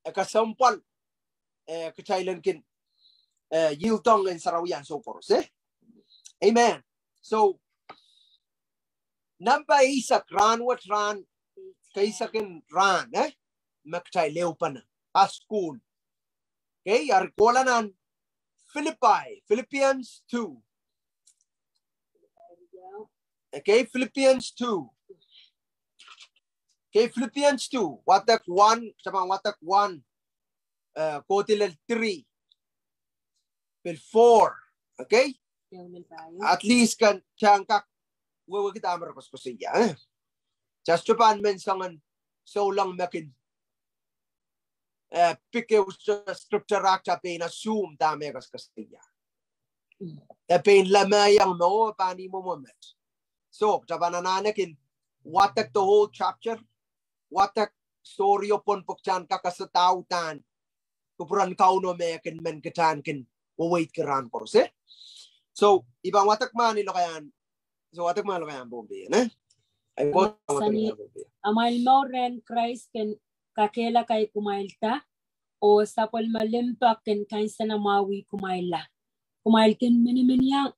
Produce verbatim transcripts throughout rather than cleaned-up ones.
eh, kesempwal, eh, kitail en kin, eh, yield ong Ngehn Sarawi ansou koaros, eh? Amen. So, namba eisek, rahnwet rahn, keisek en rahn, eh? Me kitail ehupene, a sukuhl. Okay, eri kohla nan Philippi, Philippians two. Okay, Philippians two. Okay, Philippians two, wadek one, kitail pahn wadek one, eh, kohdi lel three, pil four, okay? At least kan kitail kak wehwehki dahme re koasoakoasoia, eh? Just to pahn men soangen souleng me kin, eh, pick ehu scripture ah kitail pein assume dahme e koasoakoasoia. E pein lemehiong me, oh, pahn ih mwomwe met. So, kitail pahn anahne kin wadek the whole chapter, wadek story o pwon pwe kitail en kak kasadahte kupwuren Kauno me e kin men kitail en kin weweidki rahn koaros, eh? So, I pahn wadek mwahu ni lokaiahn, so wadek mwahu lokaiahn Pohnpei, eh? Amwail mour rehn Krais kin kakehlakahi kumwailda, oh sapwellime limpoak kin kansenamwahwih kumwailla. Kumwail kin miniminiong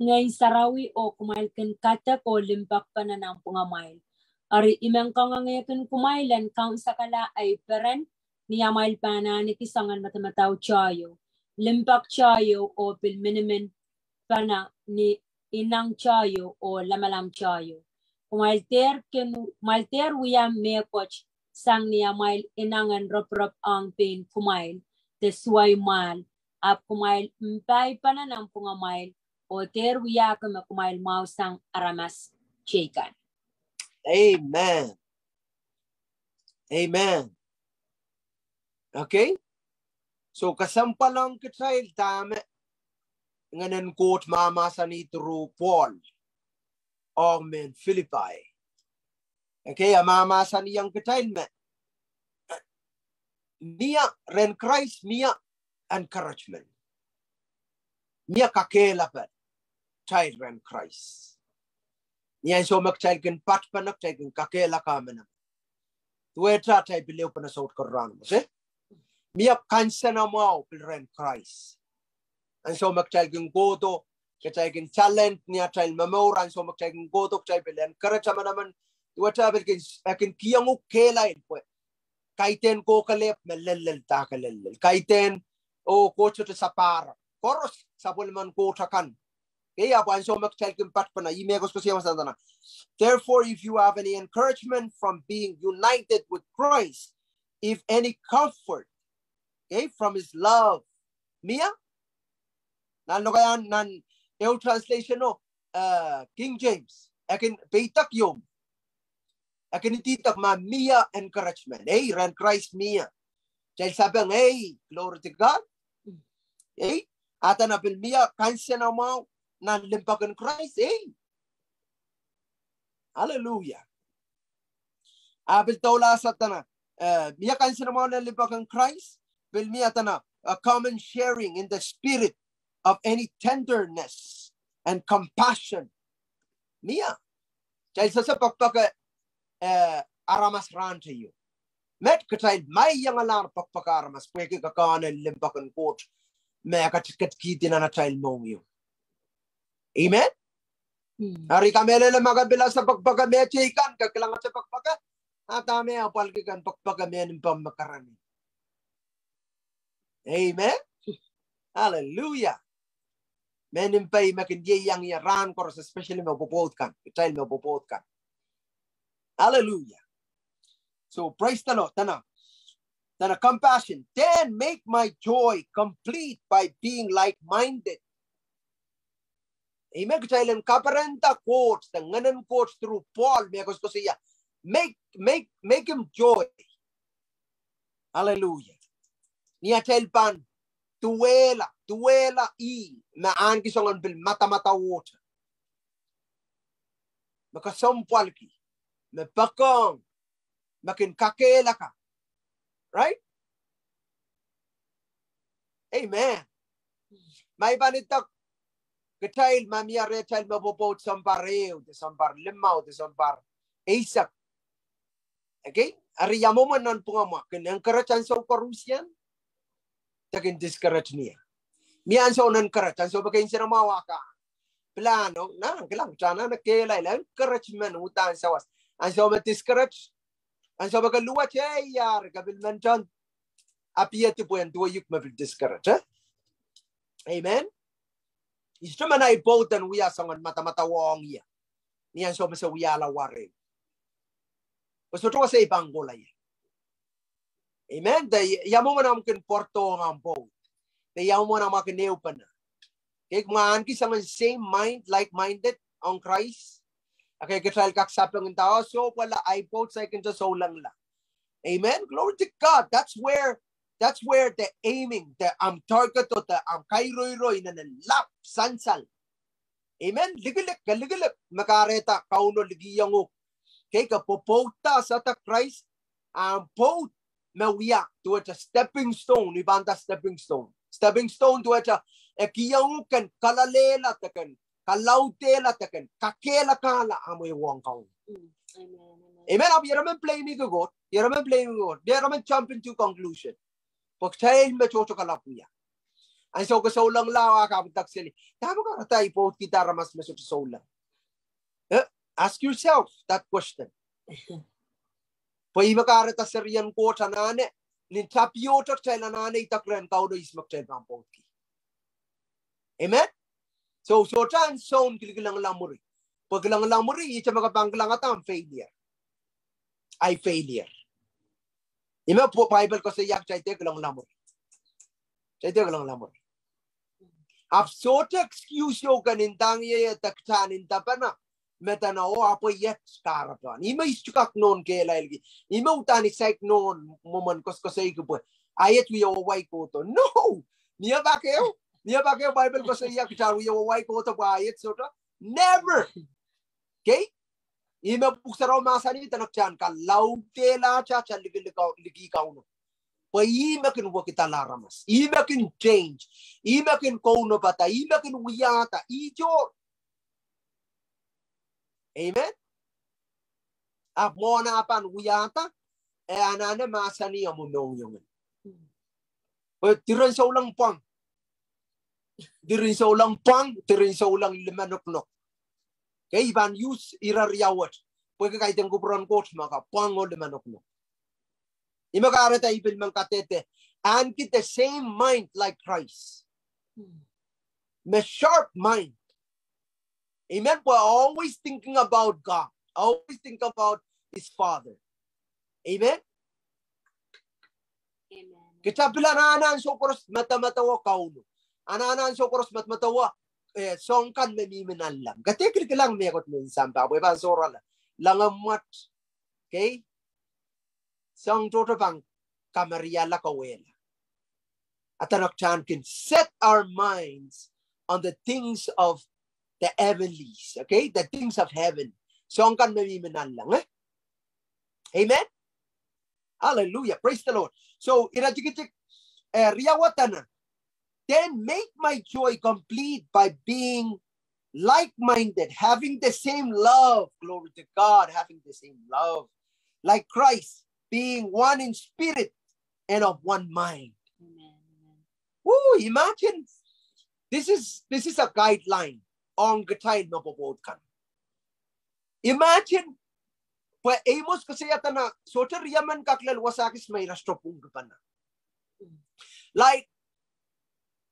Ngehn Sarawi oh kumwail kin kadek oh limpoakpene nanpwungamwail. Eri I men kangoangehkin kumwail en kaunsekala ei peren ni amwail pahn ahneki soangen madamadau teio, limpoak teio oh pil miniminpene ni ineng teio oh lamalam teio. Kumwail dehr kin, kumwail dehr wia mehkot sang ni amwail ineng en roporop ong pein kumwail de suwei mwahl, ahpw kumwail mpaipene nanpwungamwail oh dehr wiahki me kumwail mwahusang aramas teikan. Amen. Amen. Okay? So, kesempwal ong kitail dahme Ngehnen Koht mahmahsanih through Paul ong mehn Philippi. Okay, e mahmahsanihong kitail me mie rehn Krais, mie encouragement. Mie kakehlaka kitail rehn Krais. Ni ansou me kitail kin patpene, kitail kin kakehlaka manaman. Duwehte atail pil ehupene soutik rahn wet, eh? Mie kansenamwahu pil rehn Krais. Ansou me kitail kin kohdo, kitail kin challenge ni atail momour, ansou me kitail kin kohdo, kitail pil encourage manaman. Duwehte e pil kin, e kin kihong uhk kehlail pwe kaidehn kohkohlahte me lellel, dahke lellel. Kaidehn, oh, Koht sohte sapahrek. Koaros sapwellimen Koht akan. Okay, ahpw ansou me kitail kin patpene, ih me e koasoakoasoia me sandana. Therefore, if you have any encouragement from being united with Christ, if any comfort, okay, from his love. Mie? Nan lokaiahn, nan ehu translation o, eh, King James, e kin peidek ieu. E kin ididek ma mie encouragement. Ei, rehn Krais mie. Kitail sapeng, ei, glory to God. Ei, a dene pil mie kansenamwahu nan limpoak en Krais, ei. Hallelujah. A pil doula sandana, eh, mie kansenamwahu nan limpoak en Krais, pil mie dene a common sharing in the spirit of any tenderness and compassion. Mie. Kitail sehse pekipeki, eh, aramas rahn teio. Met kitail mie iangalahr pekipeki aramas, pwehki kakaun en limpoak en Koht me e ketikihdi nan atail mohngiong. Amen? Eri kamehlele ma ke pil ese pekipeki me teikan, ke kilangete pekipeki, a dahme e apwalki ken pekipeki me nimpe me karanih. Amen? Hallelujah. Me nimpe me kin ieiang ie rahn koaros, especially me pwopwoud kan, kitail me pwopwoud kan. Hallelujah. So praise the Lord. Dene, dene compassion. Then make my joy complete by being like-minded. Amen. Kitail en kaperenda Koht, de Ngehnen Koht through Paul, me koasoakoasoia. Make, make, make him joy. Hallelujah. Ni atail pahn duwehla, duwehla ih me ahneki soangen pil madamadauwehte, me kesempwalki, me poakohng, me kin kakehlaka. Right? Amen. Ma I pahn idek kitail, ma mie rehtail me pwopwoud sounpar ehu, de sounpar limau, de sounpar eisek. Okay? Eri ia mwomwen nanpwungamwahu, kin encourage ansou koaruhsie, de kin discourage ie. Mie ansou en encourage, ansou me ke nsenamwahu ah ke plan, oh, nan kilang, tana ne kehlail, encouragement uhdahn sawas. Ansou me discourage, ansou me ke luwet, eh, iar, ke pil men ton, apiedi pwehn duwe uhk me pil discourage, eh? Amen. Ihs tohn men ahi pwoud en wia soangen madamadau ong ie ni ansou me se wiahla warehu? Pwe sohte wasa e pahn kohla ie. Amen. De ia mwomwen ahmw kin pwardohng ahmw pwoud? De ia mwomwen ahmw kin ehupene? Kei, ma ahneki soangen same mind, like-minded ong Krais, okay, kitail kak sapeng nda, oh, soh, pwehla ahi pwoud saikinte soulengla. Amen. Glory to God. That's where, that's where the aiming, the, um, target of the, um, kairoiro inenen lap sansal. Amen. Likilik, ke likilik me kahrehda Kauno likihong uhk. Kei, ke pwopwoudda sahte Krais, ahmw pwoud me wia duwehte stepping stone, I pahn nda stepping stone. Stepping stone duwehte e kihong uhk ken kalalehla de ken kalaudehla de ken kakehlakahla ahmw ehuong Kauno. Mm, amen, amen. Amen. Ahpw irail men blame-ki Koht, irail men blame-ki Koht, irail men jump into conclusion. Pwe kitail me tohto kalapw wia. Ansou ke soulengla, oh, ah ke pwutak seli, dahme kahrehda I pwoudkihda aramas me sohte souleng? Eh, ask yourself that question. Pwe ih me kahrehda serien Koht anahne, nin tapiohte kitail anahne idek rehn Kauno ihs me kitail pahn pwoudki. Amen. So, sohte ansoun kilkilenglahng mwuri. Pwe kilkilenglahng mwuri, ihte me ke pahn kilangada ahmw failure. Ahi failure. Ih me Baibel koasoia kitail dehr kilkilenglahng mwuri. Kitail dehr kilkilenglahng mwuri. Ahpw sohte excuse ieu ke ndahng ie de kitail ndapene, me dene, oh, ahpw iet kahrepe. Ih me I sohte kak nohn kehlailki. Ih me uhdahn I saik nohn mwomwen koasoakoasoiki pwe a iet wie wawai kohdo. No! Mie pak ehu, mie pak ehu Baibel koasoia kitail wie wawai kohdo pwe a iet sohte. Never! Kei? Ih me Pwuhk Sarawi mahsanih, dene kitail kalaudehla atail liki, liki Kauno. Pwe ih me kin wekidala aramas. Ih me kin change. Ih me kin kaunopada. Ih me kin wiahda. Ih tohto. Amen. Ahpw mwohn ah pahn wiahda, e anahne mahsanih omw mohngiong en. Pwe diren souleng pwang. Diren souleng pwang, diren souleng limanokonok. Kei, I pahn use ire riau wet pwehki kaidehn kupwuren Koht me ka pwang oh limanokonok. Ih me kahrehda I pil men kadehde ahneki the same mind like Christ. Me sharp mind. Amen. Pwe always thinking about God. Always think about his Father. Amen. Amen. Kitail pil anahne ansou koaros madamadau Kauno. Anahne ansou koaros madamadau, eh, soahng kan me mihmi nanleng. Ke dehr kilkilang mehkot me sampah, pwe pahn sohrala. Langomwet. Kei? Soahng tohto pahn kameriala, kawehla. Ahpw dene kitail kin set our minds on the things of the heavenlies, okay? The things of heaven. Soahng kan me mihmi nanleng, eh? Amen? Hallelujah. Praise the Lord. So, ire tikitik, eh, riau dene, then make my joy complete by being like-minded, having the same love. Glory to God, having the same love. Like Christ, being one in spirit and of one mind. Amen. Woo, imagine. This is, this is a guideline ong kitail me pwopwoud kan. Imagine, pwe Amos koasoia dene, sohte riemen kak lel wasa kis me ira sohte pwungkipene. Like,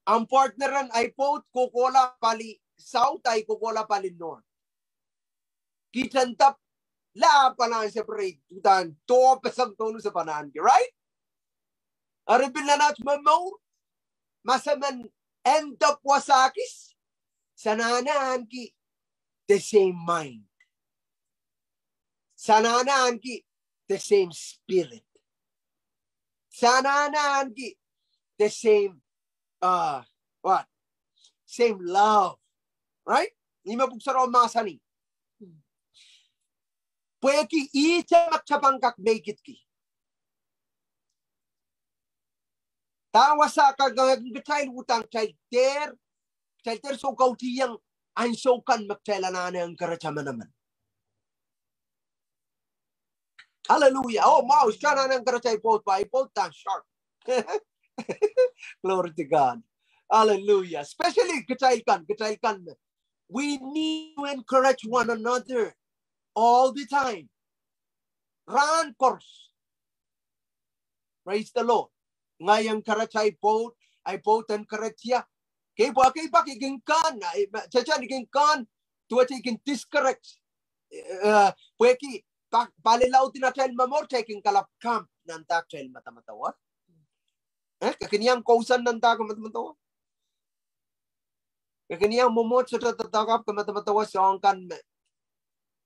ahmw partner en ahi pwoud kohkohla pali south, ahi kohkohla pali north. Kihte ndapw, la pahn separate, uhdahn doh peseng dohnu se pahn ahneki, right? Eri pil nan aht momour, ma se men end up wasa kis, se anahne ahneki the same mind. Se anahne ahneki the same spirit. Se anahne ahneki the same, uh, what? Same love. Right? Ih me Pwuhk Sarawi mahsanih. Pwehki ihte me kitail pahn kak make it ki. Dah wasa kan kitail uhdahn kitail dehr, kitail dehr soukautihong ansou kan me kitail anahne encourage emenemen. Hallelujah. Oh, mwahu, Satan anahne karehtail pwoud, pwe ahi pwoud dah sharp. Glory to God. Hallelujah. Especially kitail kan, kitail kan. We need to encourage one another all the time. Rahn koaros. Praise the Lord. Ngehi encourage ahi pwoud, ahi pwoud encourage ie. Kei pwa, kei pwa, kei kin kan, ahi, ma, tehtehn kin kan, duwehte kin discourage. Eh, pwehki, pa, palilaud en atail momour, kitail kin kalap camp nan dahktail madamadau. Eh, ke kin iang kousoan nan dahktail madamadau. Ke kin iang mwomwohd sohte doadoahk ahpw ke madamadau soahng kan me.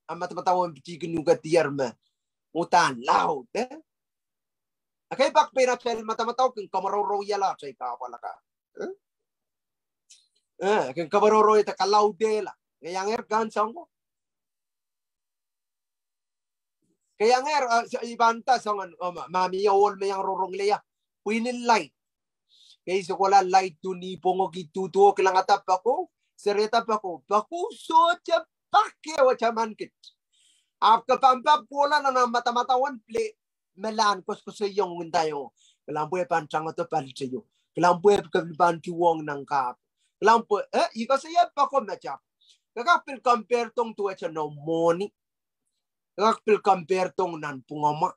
A madamadau en piti kin uhkedier me. Uhdahn laud, eh? Ekei pak pein atail madamadau kin kamaraurauiala atail kahpwal akan. Eh? Eh, kin kamaraurauiada kalaudehla. Ngehi iangehr kan soang ko. Ke iangehr, eh, so, I pahn nda soangen, oh, ma, ma mie ohl me iang rongorong leia. Pwihn en light. Kei sohla light duwen ih pwongo ki duduo kilangada pako, serihda pako. Pako sohte pak ehu taman kit. Ahpw ke pahn pahn kohla nan madamadau en pil me lahn koasokoasoiong ndaio. Kilang pwe pahn tangodo paliteio. Kilang pwe ke pahn tuhwong nan kahpwal. Kilang pwe, eh, I koasoia pako me tap. Ke kak pil compare dohng duwehte noumw mwohni. Ke kak pil compare dohng nan pwungamwahu.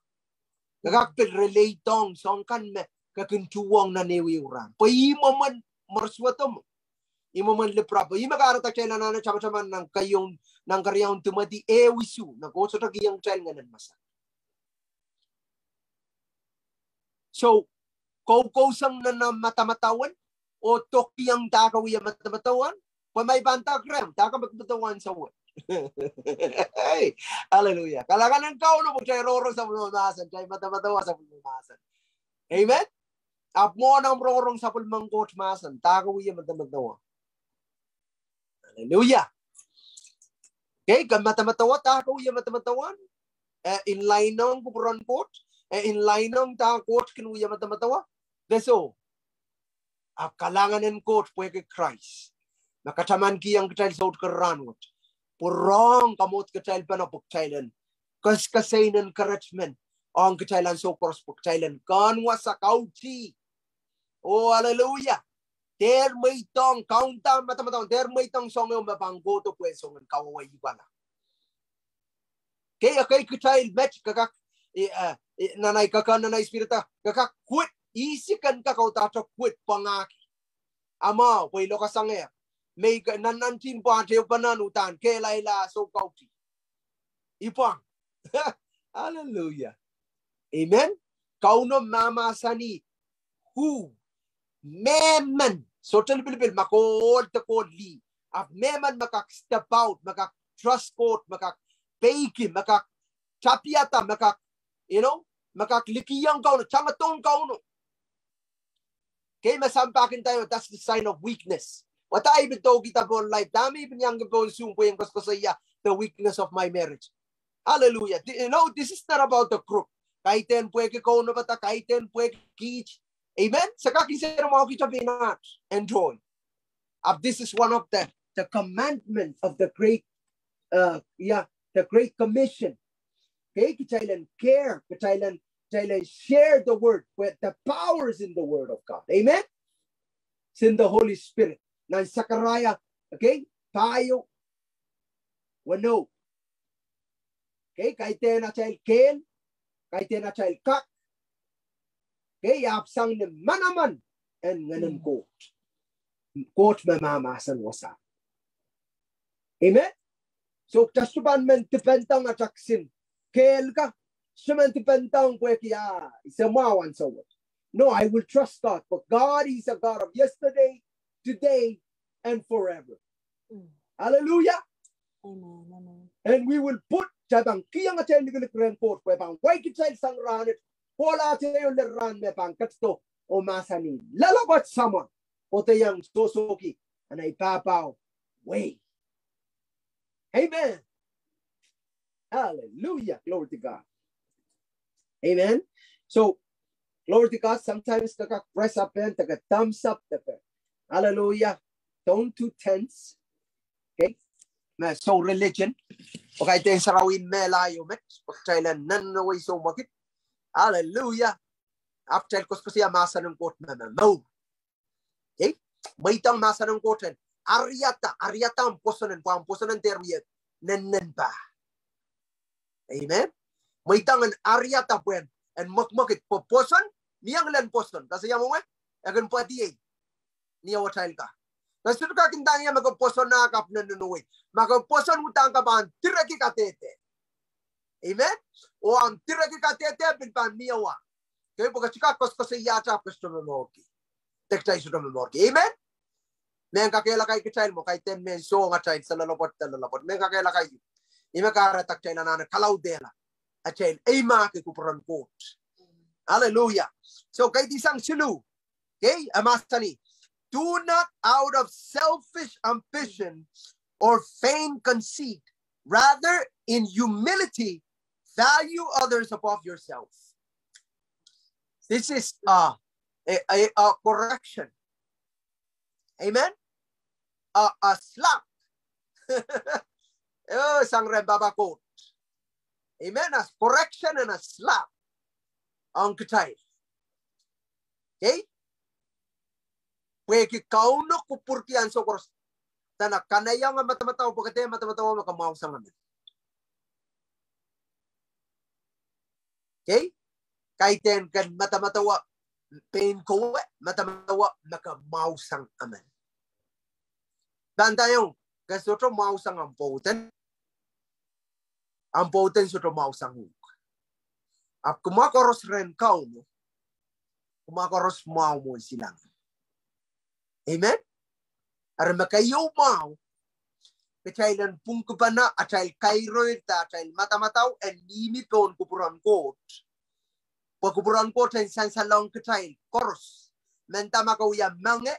Ke kak pil relate dohng soahng kan me ke kin tuhwong nan ehuehu rahn. Pwe ih mwomwen mwersuwed mwo. Ih mwomwen lipirap. Ih me kahrehda kitail anahne tamataman nan keieu, nan keriaun Timoty ehu isuh. Me Koht sohte kihong kitail ngehn en masak. So, kou, kousang nan madamadau en, oh dokiong dahkei wia madamadau en, pwe ma I pahn nda rehmw, dahkei madamadau en sawet. Hey, hallelujah. Kalahngan en Kauno pwe kitail rongorong sapwellime mahsen, kitail madamadau sapwellime mahsen. Amen. Ahpw mwohn omw rongorong sapwellimen Koht mahsen, dahkei wia madamadau en. Hallelujah. Kei, ke madamadau dahkei wia madamadau en. Eh, inline ong kupwuren Koht. Eh, inline ong dahkei Koht kin wia madamadau. Deso. Ahpw kalahngan en Koht pwehki Krais. Me kataman kihong kitail sohte karahnwet. Pwurehng kamwohd kitail pahn pwuktailen. Koaskoasoin encouragement. Ong kitail ansou koaros pwuktailen. Kehn wasa kauti. Oh, hallelujah. Dehr mweidohng, kaunda madamadau en, dehr mweidohng soahng ehu me pahn kohdo pwe soangen kawehwe ipwala. Kei, ekei kitail met ke kak, eh, eh, eh, nan ahi kak, nan ahi spirit, ke kak quit, ih sik en kak audaudla quit, pwangahki. Amwahu, pwe I lokasangehr. Me I ke, nan, nan tin pwahte pahn nan uhdahn, kehlail ansou kauti. I pwang. Hallelujah. Amen. Kauno mahmahsanih, who, mehmen, sohte lipilipil, ma kohl de kohl lih. Ahpw mehmen me kak step out, me kak trust Koht, me kak peiki, me kak tapiada, me kak, you know, me kak likih ong Kauno, tangodohng Kauno. Kei, me sampah kin nda, that's the sign of weakness. Wadahn I pil dohkihda pohn live, dahme I pil iang ki pohn Zoom pwe I en koasokoasoia the weakness of my marriage. Hallelujah. Th-, you know, this is not about the group. Kaidehn pwehki Kauno pahda, kaidehn pwehki kiht. Amen. Se kak instead of mwahuki tapin at enjoy. Ahpw this is one of the, the commandment of the great, uh, yeah, the Great Commission. Kei, kitail en care, kitail en, kitail en share the word, where the power is in the word of God. Amen. It's in the Holy Spirit. Nan Sakaria, okay, pahieu, weneu. Kei, kaidehn atail kehl, kaidehn atail kak. Kei, ahpw sang ni manaman en Ngehn en Koht. Koht me mahmahsen wasa. Amen. So, kita sohte pahn men depend ong atail kisin kehl ka. Sohte men depend ong pwehki, ah, I se mwahu ansou wet. No, I will trust God, for God is a God of yesterday, today, and forever. Hallelujah. Amen, amen. And we will put, kita pahn kihong atail likilik rehn Koht, pwe pahn wai kitail sang rahnwet, kohla atail lel rahn me pahn ketido, oh mahsanih, loalokot Samat, oh dehr iang sohsohki, and I pahpao, wei. Amen. Hallelujah. Glory to God. Amen. So, glory to God. Sometimes they got press up and they got thumbs up. Hallelujah. Don't too tense. Okay? me sou religion, pwe kaidehn sarawi mehla ieu met, pwe kitail en nennenwei soumwakid. Hallelujah. Ahpw kitail koasokoasoia mahsen en Koht me momour. Okay? Mweidohng mahsen en Koht en ariada, ariada omw pwoson en, pwe omw pwoson en dehr wie nennenpah. Amen. Mweidohng en ariada pwehn, en mwekmwekid pwe pwoson, mie ngilen pwoson. Kase ia mwomwe, e kin pwediei. Ni atail ka. Kasutuka kin tang ia me ke pwoson ah kapw nennenwei. Ma ke pwoson uhdahn ke pahn direki kadehde. Amen. Oh omw direki kadehde pil pahn mie wa. Okay, pwe ke sohte kak koasokoasoiahte ahpw ke sohte momourki. De kitail sohte momourki. Amen. Mehn kakehlaka kitail mwo, kaidehn mehn soang atail, se loalopwoat, se loalopwoat. Mehn kakehlaka ieu. Ih me kahrehda kitail anahne kalaudehla atail eimahki kupwuren Koht. Hallelujah. So, kaidehn sang siluh. Okay, e mahsanih, do not out of selfish ambition or vain conceit, rather in humility, value others above yourself. This is a, a, a, a correction. Amen. A, a slap. Oh, sang rehn Pahpa Koht. Amen. A correction and a slap ong kitail. Okay? Pwehki Kauno kupwurki ansou koaros. Dene kanaieng madamadau, pwe ke dehr madamadau me ke mwahusang emen. Okay? Kaidehn ke madamadau pein kowe, madamadau me ke mwahusang emen. Pahn ndaiong, ke sohte mwahusang omw pwouden, omw pwouden sohte mwahusang uhk. Ahpw kumwa koaros rehn Kauno, kumwa koaros mwahu mwohn silangin. Amen. Eri me keieu mwahu, kitail en pwungkipene atail kairoir de atail madamadau en mihmi pohn kupwuren Koht. Pwe kupwuren Koht en sansalohng kitail koaros. Mehnda ma ke wia menge,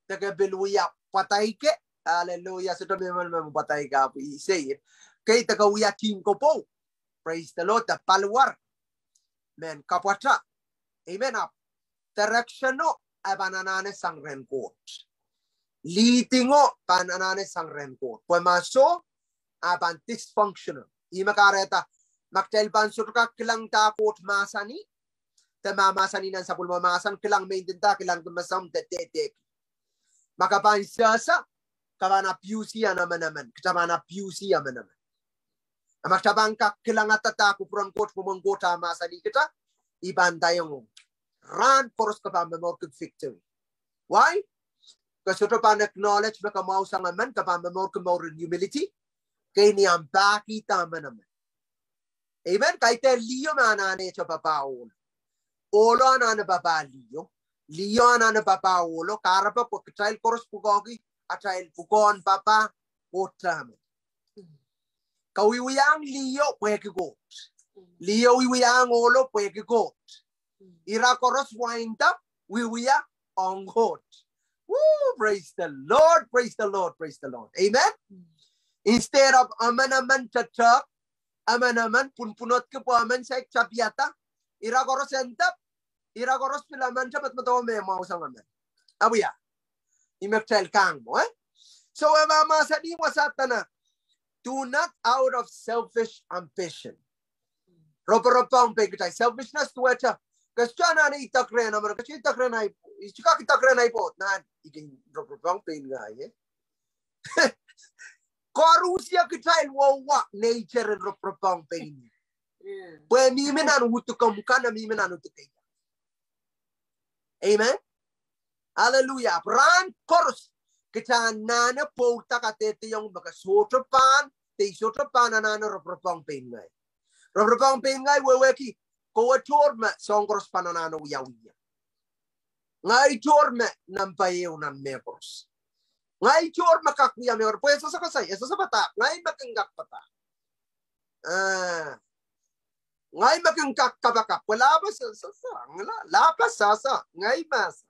de ke pil wia pwadaike. Hallelujah. Sohte me men me pwadaike, ahpw I say it. Okay, de ke wia tihn kopou. Praise the Lord. De paliwar, mehn kapwata. Amen. Ahpw direction o e pahn anahne sang rehn Koht. Leading o pahn anahne sang rehn Koht. Pwe ma soh, e pahn dysfunctional. Ih me kahrehda ma kitail pahn sohte kak kilang dahme Koht mahsanih, de ma mahsanih nan sapwellime mahsen, kilang me I ndinda, kilang de me soh, de dehdehki. Ma ke pahn sehse, ke pahn abuse emenemen, kita pahn abuse emenemen. A ma kita pahn kak kilangada dahme kupwuren Koht, mwomwen Koht e mahsanih kita, I pahn ndaiong, rahn koaros ke pahn momourki victory. Why? Ke sohte pahn acknowledge me ke mwahusang emen, ke pahn momourki mour en humility. Ke ni omw pahkihda emenemen. Amen. Kaidehn liho me anahne papah ohlo. Ohlo anahne papah liho. Liho anahne papah ohlo. Kahrepe pwe kitail koaros pwukoahki atail pwukoahn papah Koht emen. Ke wiwiahng liho pwehki Koht. Liho wiwiahng ohlo pwehki Koht. Ira koaros wind up wiewia ong Koht. Woo, praise the Lord, praise the Lord, praise the Lord. Amen. Instead of emenemen tetehk, emenemen pwunpwunodki pwe emen saik tapiada, ira koaros end up, ira koaros pil emen te medemedewe me mwahusang emen. Awia. Ih me kitail kang mwo, eh? So, e mahsanih wasa dene, do not out of selfish ambition. Roporopong pein kitail, selfishness duwehte, ke sohte anahne idek rehn emen, ke sohte idek rehn ahi, I sohte kak idek rehn ahi pwoud, nan I kin roporopong pein ngehi, eh? Koarusie kitail wehwehki nature en roporopong pein. Pwe mihmi nan udukomw kan, mihmi nan udukeia. Amen. Hallelujah. Rahn koaros kita anahne pwourda kadehdehiong me ke sohte pahn, de I sohte pahn anahne roporopong pein ngehi. Roporopong pein ngehi wehwehki, kowe tohr me soahng koaros pahn anahne wiawi ie. Ngehi tohr me nempah ehu nan mehkoaros. Ngehi tohr me kak wia mehkoaros. Pwe e sehse koasoi, e sehse padahk, ngehi me kin kak padahk. Ah. Ngehi me kin kak kapakap. Pwe lahpo sehse, sehse, ngehi la, lahpo sehse, ngehi mahs.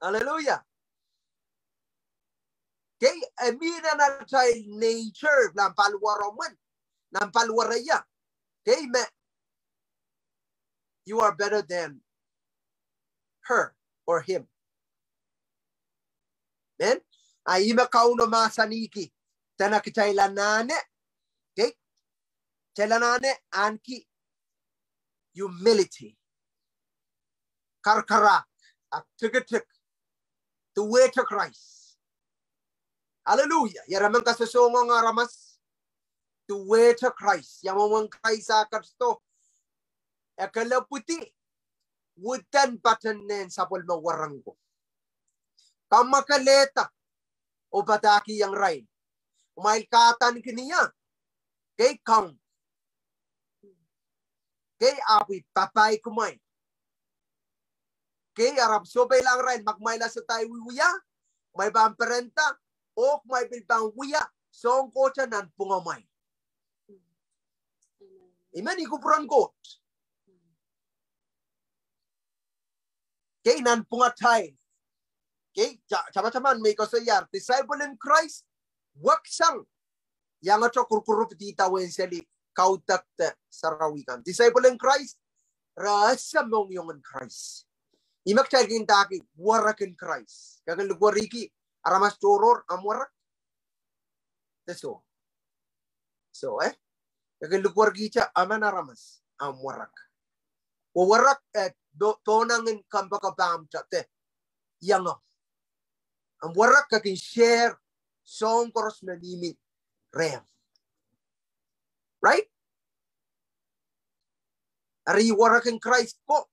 Hallelujah. Okay, e mih nan atail nature, nan paliwar emen, nan paliwar eia. Okay, me, you are better than her or him. Amen. A ih me Kauno mahsanihki, dene kitail anahne, okay? Kitail anahne ahneki humility. Karkarahk, ahpw tikitik, duwehte Krais. Hallelujah. Ia emen kasohsohng ong aramas, duwehte Krais. Ia mwomwen Krais ah ketido, e kelehpwidi, widen paten nehn sapwellime wahnpoaron ko. Kamwakelehda, oh padahkihong irail, kumwail kahdaneki ia? Kei Kaun. Kei, ahpw I papah kumwail. Kei, ahpw sohpeilahng irail, ma kumwail asada ahi wiewia, kumwail pahn perenda, oh kumwail pil pahn wia soahng Koht nan pwungamwail. Amen. Ih kupwuren Koht. Kei, nan pwungatail. Kei, ta-, tamataman me I koasoiahr, disciple in Christ, weksang iangete kurkurup di idawehn seli kaudok de sarawi kan. Disciple in Christ, re ese mohngiongen Krais. Ih me kitail kin idawehki, werek en Krais. Ke kin likweriki aramas tohrohr, ahmw werek? De soh. Soh, eh? Ke kin likwerkihte emen aramas, ahmw werek? Oh werek, eh, do-, dohnangin kompoakepahmw te, iangomw. Ahmw werek ke kin share soahng koaros me mihmi rehmw. Right? Eri werek en Krais ko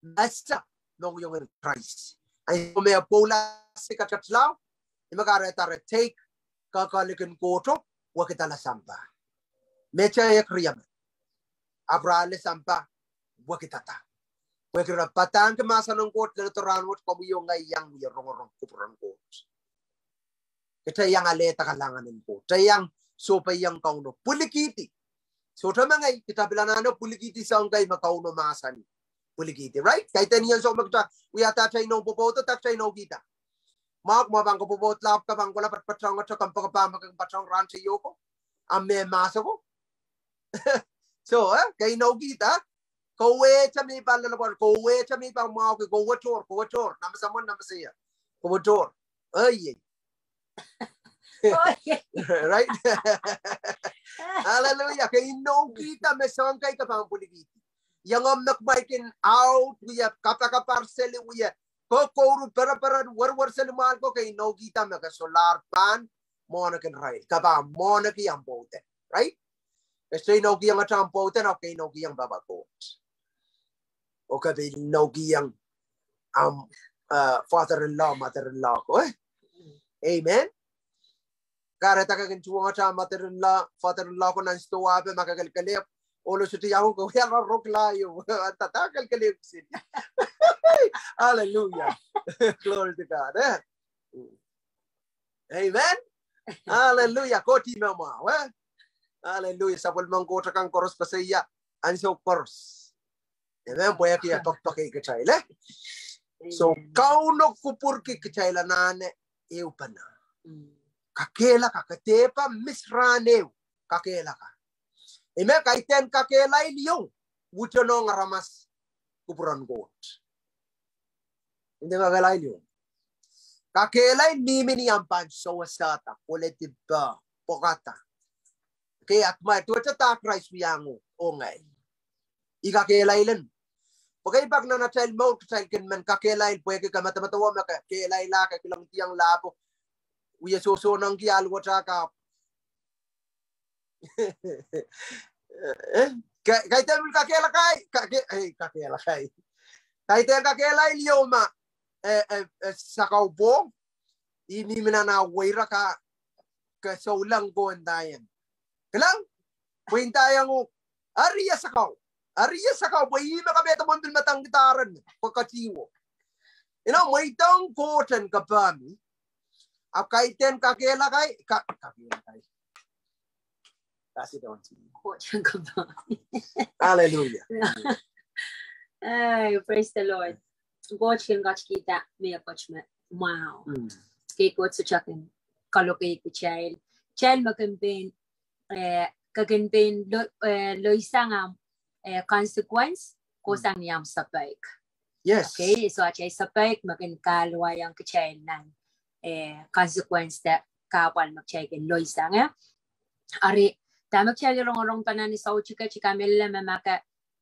mesa mohngiongen Krais. Ahi me Paula si katatlao, ih me kahrehda re take kehkehlik en Koht oh wekidala sampah. Mete ehk riemen. Ahpw re ale sampah wekidada. Pwehki re padahngki mahsen en Koht, leledo rahnwet, komwi oh ngehi iang wie rongorong kupwuren Koht. Kitail iang alehda kalahngan en Koht. Kitail iang sohpeiong Kauno. Pwilikihdi. Sohte me ngehi, kitail pil anahne pwilikihdi soahng kei me Kauno mahsanih. Pwilikihdi, right? Kaidehn iang soh me kitail wiahda atail inoun pwopwoud, kitail inoukihda. Mwahu, mwahu pahn kopwopwoudla, ke pahn kohla patpatohng atail kompoakepah me ke patpatohng rahn teio ko. Ahmw me mahs ko. So, eh, ke inoukihda. Kowehte me I pahn loalopwoat, kowehte me I pahn mwahuki, kowe tohr, kowe tohr, nahmw samwon, nahmw seier. Kowe tohr. Ei, ei. Right? Hallelujah. Ke inoukihda me soahng kei ke pahn pwilikihdi. Iangomw me kumwail kin out, wie kapakap seli, wie ko-, kouruhr, pereperen, werwer seli mwahl ko, ke inoukihda me ke solahr pahn mwohneki irail. Ke pahn mwohneki ahmw pwoudo. Right? Ke sohte inoukihong atail pwoudo, ahpw ke inoukihong pahpa Koht. Oh ke pil inoukihong ahmw, eh, father-in-law, mother-in-law ko, eh? Amen. Kahrehda ke kin tuhwong atail mother-in-law, father-in-law ko nan sidohwa pwe ma ke kelekelehpw, ohlo sohte iang, ke wia rokla io, dada kelekelehpw seli. Hallelujah. Glory to God, eh? Amen. Hallelujah. Koht ih me mwahu, eh? Hallelujah. Sapwellimen Koht akan koaros koasoia ansou koaros. Amen. Pwehki e poakpoake kitail, eh? So, Kauno kupwurki kitail anahne ehupene. Kakehlaka, ke dehpa miss rahn ehu, kakehlaka. Amen. Kaidehn kakehlail ieu, uhdanohng aramas kupwuren Koht. Inde kakehlail ieu. Kakehlail mihmi ni ahmw pahn sewesehda, koledi peh, pwokada. Kei ahmw, duwehte dah Krais wiahiong oh ngehi. Ih kakehlail en. Pwe kei pak nan atail mour kitail kin men kakehlail pwehki ke medemedewe me ke kehlail ah, ke kilangdiong lahpo. Wie sohsohnengki ahl wet ah ka Eh, ka-, kaidehn kakehlakai, kake-, eh, kakehlakai. Kaidehn kakehlail ieu ma, eh, eh, eh, sakau pwohng, ih mihmi nan ah weiraka, ke souleng ko ndaiong. Kilang, pwe ndaiong oh, eri sakau, eri sakau, pwe ih me kapehd pwon pil medengkihda ren, pwe katiwo. Ino, mweidohng Koht en kapehmwi, ahpw kaidehn kakehlakai, ka-, kakehlakai. Pass it on to you. Koht en kapehmwi. Hallelujah. Oh, praise the Lord. Koht kin ketikihda mehkot me mwahu. Mm. Kei Koht sohte kin kaloke kitail. Kitail me kin pein, eh, ke kin pein lo-, eh, loisang ahmw, eh, consequence, kohsang ni ahmw sapeik. Yes. Okay, so atail sapeik me kin kahluwaiong kitail nan eh, consequence de kahpwal me kitail kin loisang, eh. Ari, dahme kitail rongorong pahn ni soutik e, I kamehlele me ma ke,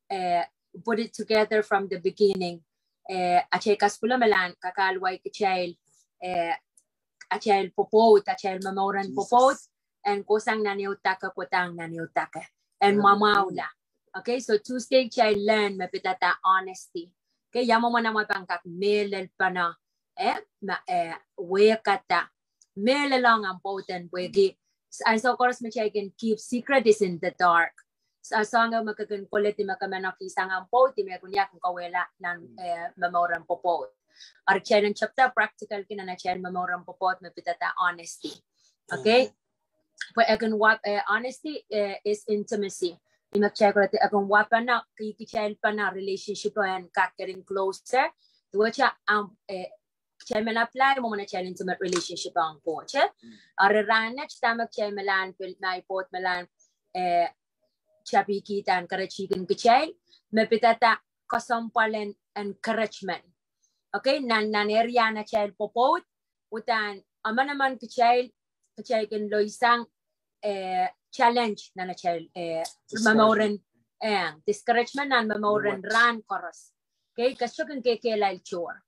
eh, put it together from the beginning. Eh, atail kaskulo me lahn kakahlwai kitail, eh, atail pwopwoud, atail momour en pwopwoud, en kohsang nan ehu dake, kodahng nan ehu dake. En mwamwahula. Okay, so Tuesday kitail learn me pidada honesty. Okay, ia mwomwen amwail pahn kak mehlel pahn, eh, ma, eh, wehkada. Mehlel ong ahmw pwoud en pwehki, ansou koaros me kitail kin keep secret is in the dark. So, soangen me ke kin koledi me ke men kin sang ahmw pwoud, I men kin ia kin kawehla nan, eh, momour en pwopwoud. Ari kitail en tepda practical kin nan atail momour en pwopwoud me pidada honesty. Okay? Pwe e kin wahp, eh, honesty, eh, is intimacy. Ih me kitail koledi e kin wahpene, ki, kitail pahn relationship en kak getting closer. Duwehte, um, eh, kitail men apply mwomwen atail intimate relationship ong Koht, eh? Ari rahnwet dahme kitail me lahn pil, me I pwoud me lahn, eh, tapikihda en keretikin kitail, me pidada kesempwal en encouragement. Okay, nan, nan area en atail pwopwoud, uhdahn emenemen kitail, kitail kin loisang, eh, challenge nan atail, eh, momour en, eh, discouragement nan momour en rahn koaros. Okay, ke sohte kin kekehlail tohr.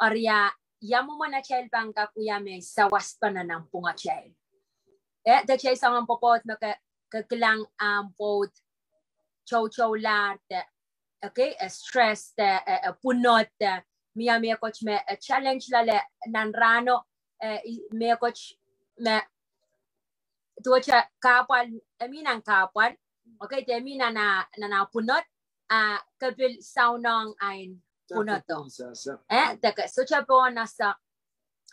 Ari ia, ia mwomwen atail pahn kak wia me sawas pahn nan pwung atail. Eh, de kitail soangen pwopwoud me ke, ke kilang ahmw pwoud toutoulahr de, okay, eh, stress de, eh, eh, pwunod de, mie mehkot me, eh, challenge loale nan rahno, eh, i, mehkot me, duwehte kahpwal, eh, mie nan kahpwal, okay, de mie nan, ah, nan ah pwunod, ah, ke pil soangen ain pwunodo. Eh, de ke sohte pohn ese.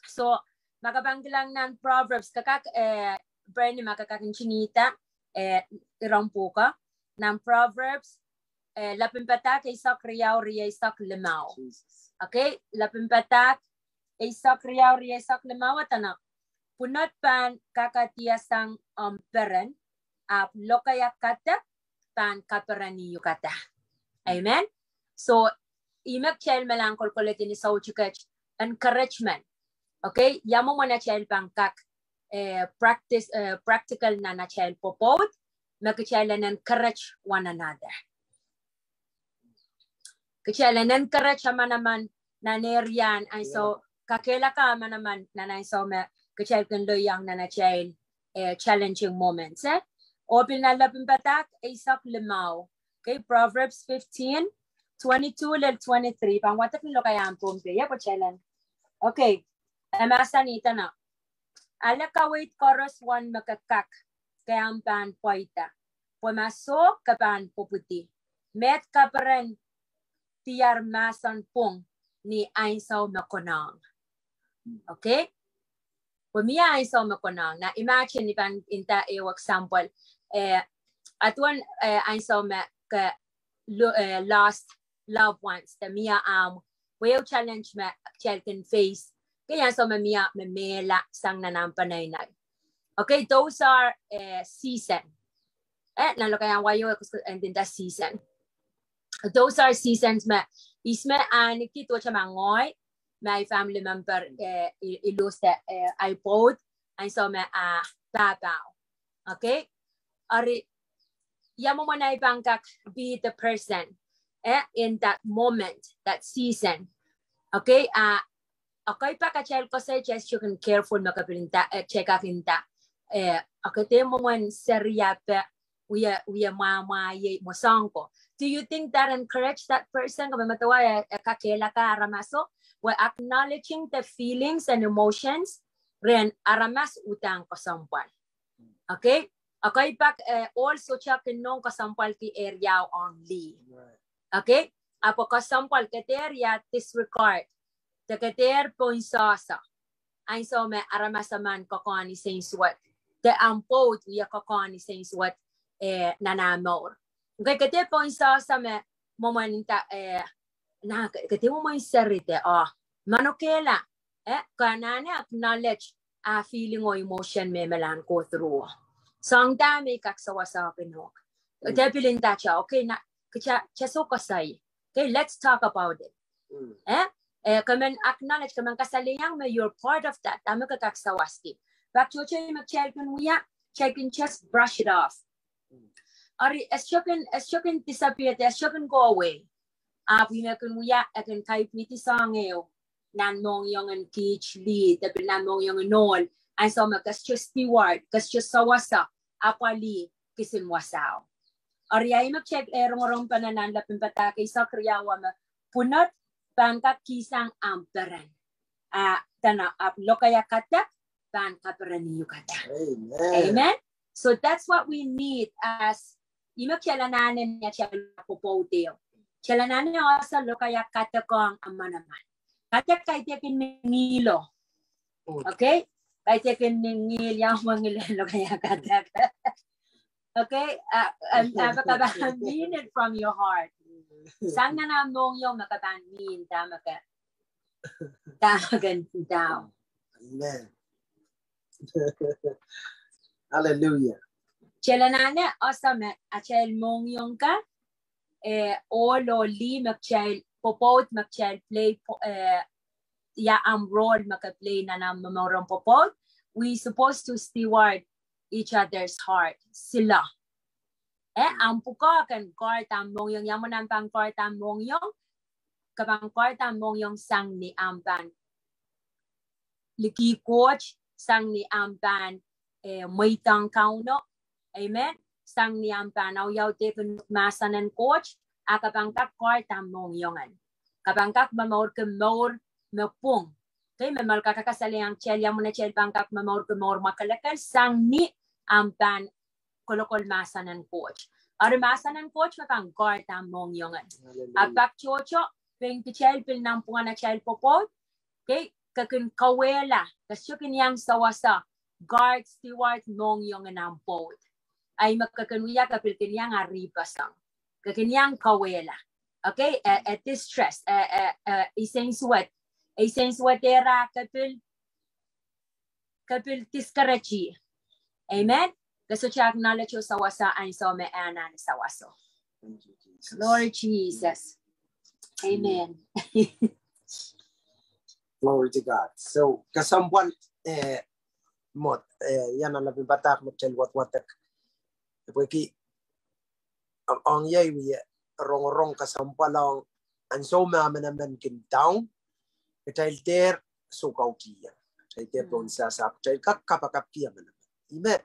So, ma ke pahn kilang nan Proverbs, ke kak, eh, Bernie ma ke kak ntingihda, eh, iren pwuhko, nan Proverbs, eh, Lepin Padahk eisek riau rieisek limau. Okay, Lepin Padahk eisek riau rieisek limau, e dene, pwunod pahn kakadihasang omw peren, ahpw lokaia kadek pahn kapereni uhkada. Amen. So, ih me kitail me lahn kolkoledi ni soutik et encouragement. Okay, ia mwomwen atail pahn kak, eh, practice, eh, practical nan atail pwopwoud, me kitail en encourage one another. Kitail en encourage emenemen nan area en ansou, kakehlaka emenemen nan ansou me kitail kin loiong nan atail, eh, challenging moments, eh. Oh pil nan Lepin Padahk eisek limau. Okay, Proverbs fifteen, twenty-two lel twenty-three. Pahn wadek ni lokaia en Pohnpei, ia pwe kitail en. Okay, e mahsanih dene, ale kaweid koaros uwen me ke kak, ke ahpw pahn pweida. Pwe ma soh, ke pahn pwupwudi. Met kaperen diar mahsen pwung ni ansou me konehng. Okay? Pwe mie ansou me konehng. Now imagine I pahn nda ehu example. Eh, aduwen, eh, ansou me ke lo-, eh, lost loved ones, de mie ahmw, pwe ehu challenge me kitail kin face. Ke ansou me mie me mehla sang nan ahmw peneinei. Okay, those are, eh, season. Eh, nan lokaia en wai e koasoia, and then the season. Those are seasons me, ihs me ahneki duwehte ma ngehi, ma ei family member, eh, i, i lose, eh, ei pwoud, ansou me, ah, pahpao. Okay? Ari, ia mwomwen ei pahn kak be the person, eh, in that moment, that season. Okay? Ah, okay, pak atail koasoi just you can careful me ke pil nda, eh, check up nda. Eh, okay, de mwomwen seri ape, wie, wie mwamwahie mwo soang ko. Do you think that encourage that person? Ke pil medewe, eh, eh, kakehlaka aramaso, we're acknowledging the feelings and emotions rehn aramas uhdahn kesempwal. Okay? Okay, pak, eh, also check in nohn kesempwal ki area only. Right. Okay? Ahpw kesempwal ke dehr ia disregard. De ke dehr pohnsohso. Ansou me aramas emen koakoahn nsensuwed. De ahmw pwoud wie koakoahn nsensuwed, eh, nan ah mour. Okay, ke dehr pohnsohso me mwomwen nda, eh, na ke, ke dehr mwomwen seri de, oh, manokehla, eh, ke anahne acknowledge ah feeling oh emotion me me lahn go through. Soang dahme I kak sewese kinohk. Mm. De pil nda, okay, na, kita, kita soh koasoi. Okay, let's talk about it. Mm. Eh? Eh, ke men acknowledge, ke men kasalehiong me you're part of that. Dahme ke kak sawaski. Pak tohto ih me kitail kin wia, kitail kin just brush it off. Eri, e sohte kin, e sohte kin disappear, e sohte kin go away. Ahpw ih me kin wia, e kin kaipwidi soahng ehu nan mohngiongen kiht lih, de pil nan mohngiongen ohl, ansou me ke sohte steward, ke sohte sawasa, apwalih kisin wasao. Eri, ih me kitail, eh, rongorong pahn nan Lapin Padahk eisek riau me pwunod pahn kak kihsang ahmw peren. Ah, dene ahpw lokaia kadek pahn kapereni uhk kadek. Amen. Amen. So that's what we need as, ih me kitail anahne ni atail pwopwoud ehu. Kitail anahne ese lokaia kadek ong emenemen. Kadek kaidehkin ni ngihlo. Okay? Kaidehkin ni ngihl, ia mwengil lokaia kadek. Okay? Uh, um, uh, ke pahn mean it from your heart. Sang nan ahmw mohngiong me ke pahn mean dahme ke, dahme ke ndahng. Amen. Hallelujah. Kitail anahne ese me atail mohngiong kan, eh, ohl oh lih me kitail, pwopwoud me kitail play, eh, ia ahmw role me ke play nan ahmw momour en pwopwoud. We supposed to steward each other's heart. Sila. Eh, ahmw pwukoa kin guard ahmw mohngiong, ia mwomwen ahmw pahn guard ahmw mohngiong, ke pahn guard ahmw mohngiong sang ni ahmw pahn likih Koht, sang ni ahmw pahn, eh, mweidohng Kauno. Amen. Sang ni ahmw pahn audaudkin mahsen en Koht, a ke pahn kak guard ahmw mohngiong en. Ke pahn kak momourki mour me pwung. Okay, me Melkahka kasalehiong kitail ia mwomwen atail pahn kak momourki mour mwakelekel, sang ni ahmw pahn kolokol mahsen en Koht. Eri mahsen en Koht me pahn guard ahmw mohngiong en. Hallelujah. A pak tohto, pein kitail pil nanpwungen atail pwopwoud, okay, ke kin kauwehla, ke sohte kin iang sawasa, guard, steward mohngiong en ahmw pwoud. Ih me ke kin wia, ke pil kin iang aripeseng. Ke kin iang kauwehla. Okay, eh, eh, distress, eh, eh, eh, I sensuwed, I sensuwed ira ke pil, ke pil discourage. Amen. Ke sohte acknowledge oh sawasa ansou me e anahne sawaso. Thank you, Jesus. Lord Jesus. Amen. Glory to God. So, kesempwal, eh, mwo, eh, ia nan Lapin Padahk me kitail wadwadek. Pwehki, ong, ong iei wia rongorong kesempwal ong ansou me emenemen kin down, kitail dehr soukautih ie. Kitail dehr pohnsehse, kitail kak kapakapki emenemen. Ih me,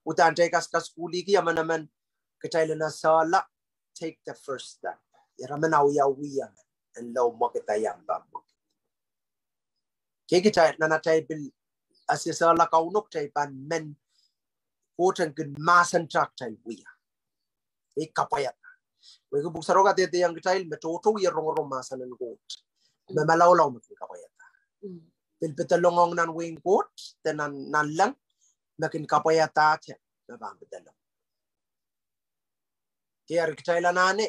uhdahn kitail kas, kasukuhlihki emenemen, kitail en esehla, take the first step. Ira men awiawih emen en lao mwekid, ia pahn mwekid. Kei kitail, nan atail pil esehla Kauno, kitail pahn men Koht en kin mahsanta kitail wia. Ei kapwaiada. Pwehki Pwuhk Sarawi kadehdehiong kitail me tohto wia rongorong mahsen en Koht. Me malaulau me kin kapwaiada. Pil pedelong ong nan wehin Koht, de nan, nanleng, me kin kapwaiada te, me pahn pedelong. Kei eri kitail anahne,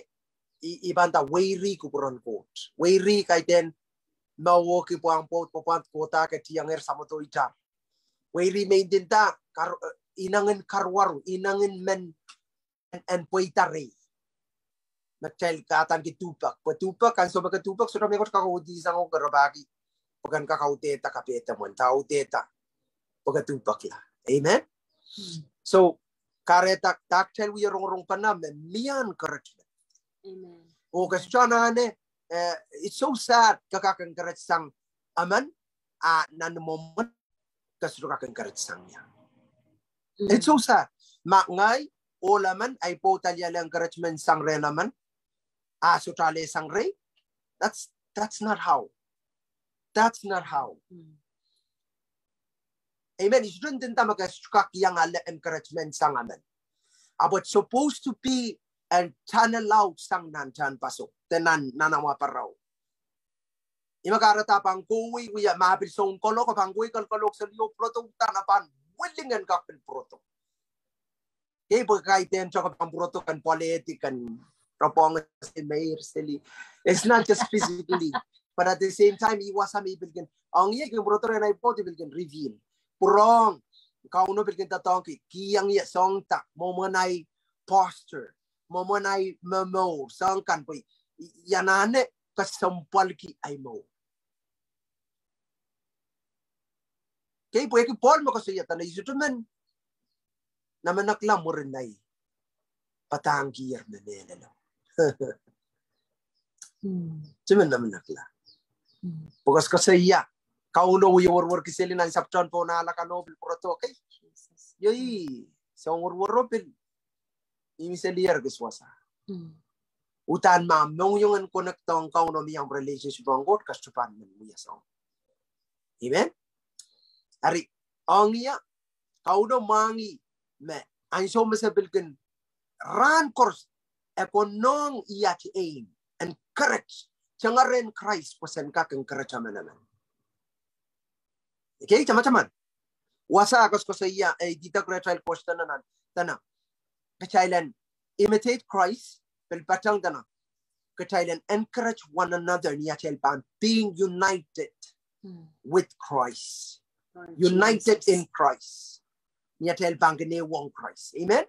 i, i pahn nda weiri kupwuren Koht. Weiri kaidehn me wehwehki pwahn pwoud, pwopwoud kohda ke tiangehr samwodo itar. Weiri me I ndinda, kar-, eh, inengin karuwaru, inengin men en, en pweida rehi. Me kitail kadaneki duhpek. Pwe duhpek, ansou me ke duhpek, sohte mehkot kak audehsang oh kerepahki. Pwe ken kak audehda kapehd mwo, nda audehda. Pwe ke duhpekla. Amen? So, kahrehda, dah kitail wie rongorong pahn me mie encouragement. Amen. Oh, ke sohte anahne, eh, it's so sad, ke kak encourage sang emen, a nan mwomwen, ke sohte kak encourage sang ie. It's so sad. Ma ngehi, ohl emen, ahi pwoud aliala encouragement sang rehn emen, a sohte ale sang rehi. That's, that's not how. That's not how. Amen. I sohte ndinda me ke sohte kak iang ale encouragement sang emen. Ahpw it's supposed to be a tunnel out sang nan tehnpaso, de nan, nan amwa pwarao. Ih me kahrehda pahn kohwei, wia ma pil soun koloko, pahn kohwei kolkolok seli oh pwurodo, uhdahn a pahn willing en kak pil pwurodo. Kei pwe kaidehn sohte ke pahn pwurodo ken pwoalehdi, ken ropohng seli, meir seli. It's not just physically, but at the same time, ih wasa me I pil kin, ong ie kin pwurodo rehn ahi pwoud, I pil kin reveal. Pwurehng, Kauno pil kin doadoahngki, kihong ie soahng da, mwomwen ahi posture, mwomwen ahi momour, soahng kan pwe, i, I anahne kesempwalki ahi mour. Kei, pwehki Pohl me koasoia dene I sohte men namenekla mwurin ei padahngkier me mehlelo. Hmm. Sohte men namenekla. Hmm. Pwe koasokoasoia, Kauno wie werwerki seli nan sapwtehn pohn ahla kan oh pil pwurodo, kei. Iei, soangen werwer oh pil mihmi seli, eri kis wasa. Hmm. Uhdahn ma mohngiong en connect ong Kauno, mie ahmw relationship ong Koht, ke sohte pahn men wia soahng. Amen. Eri, ong ie, Kauno mwahngih me ansou me se pil kin rahn koaros e konehng iet aim, encourage, tengeren Krais pwe sen kak encourage manaman. Okay, tamataman. Wasa koasokoasoia, e idek rehtail question nan, dene kitail en imitate Christ, pil patehng dene kitail en encourage one another, ni atail pahn being united with Christ. United in Christ. Ni atail pahn kin ehuong Christ. Amen.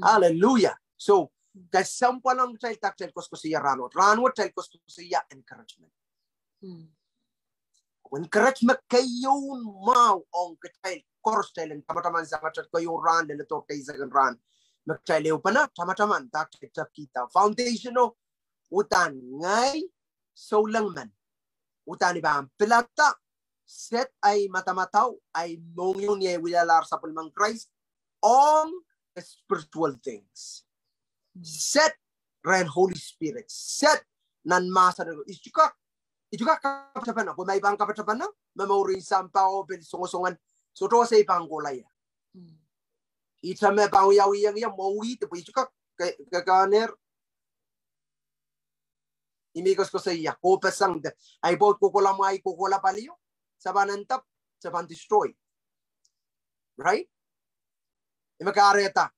Hallelujah. So, kesempwal ong kitail, kitail koasokoasoia rahnwet. Rahnwet kitail koasokoasoia encouragement. Encouragement keieun mwahu ong kitail koaros, kitail en tamataman sang atail keieun rahn lel eisek en rahn. Me kitail ehupene, tamataman, dah kitail tepkihda. Foundational, uhdahn ngehi souleng men, uhdahn I pahn pilada, set ei madamadau, ei mohngiong ni ei wialahr sapwellimen Krais ong the spiritual things. Set rehn Holy Spirit, set nan mahsen. I sohte kak, I sohte kak kapatapene, pwe ma I pahn kapatapene, me mourin sampah oh pil songosong en, sohte wasa I pahn kohla ie. I sohte me pahn wiawi ong ie mwohn wihd, pwe I sohte kak, ke, ke, kehn ehr. I mih koasokoasoia, kohpeseng de, ei pwoud kohkohla mwahi, kohkohla palio, se pahn end up, se pahn destroy. Right? I me kahrehda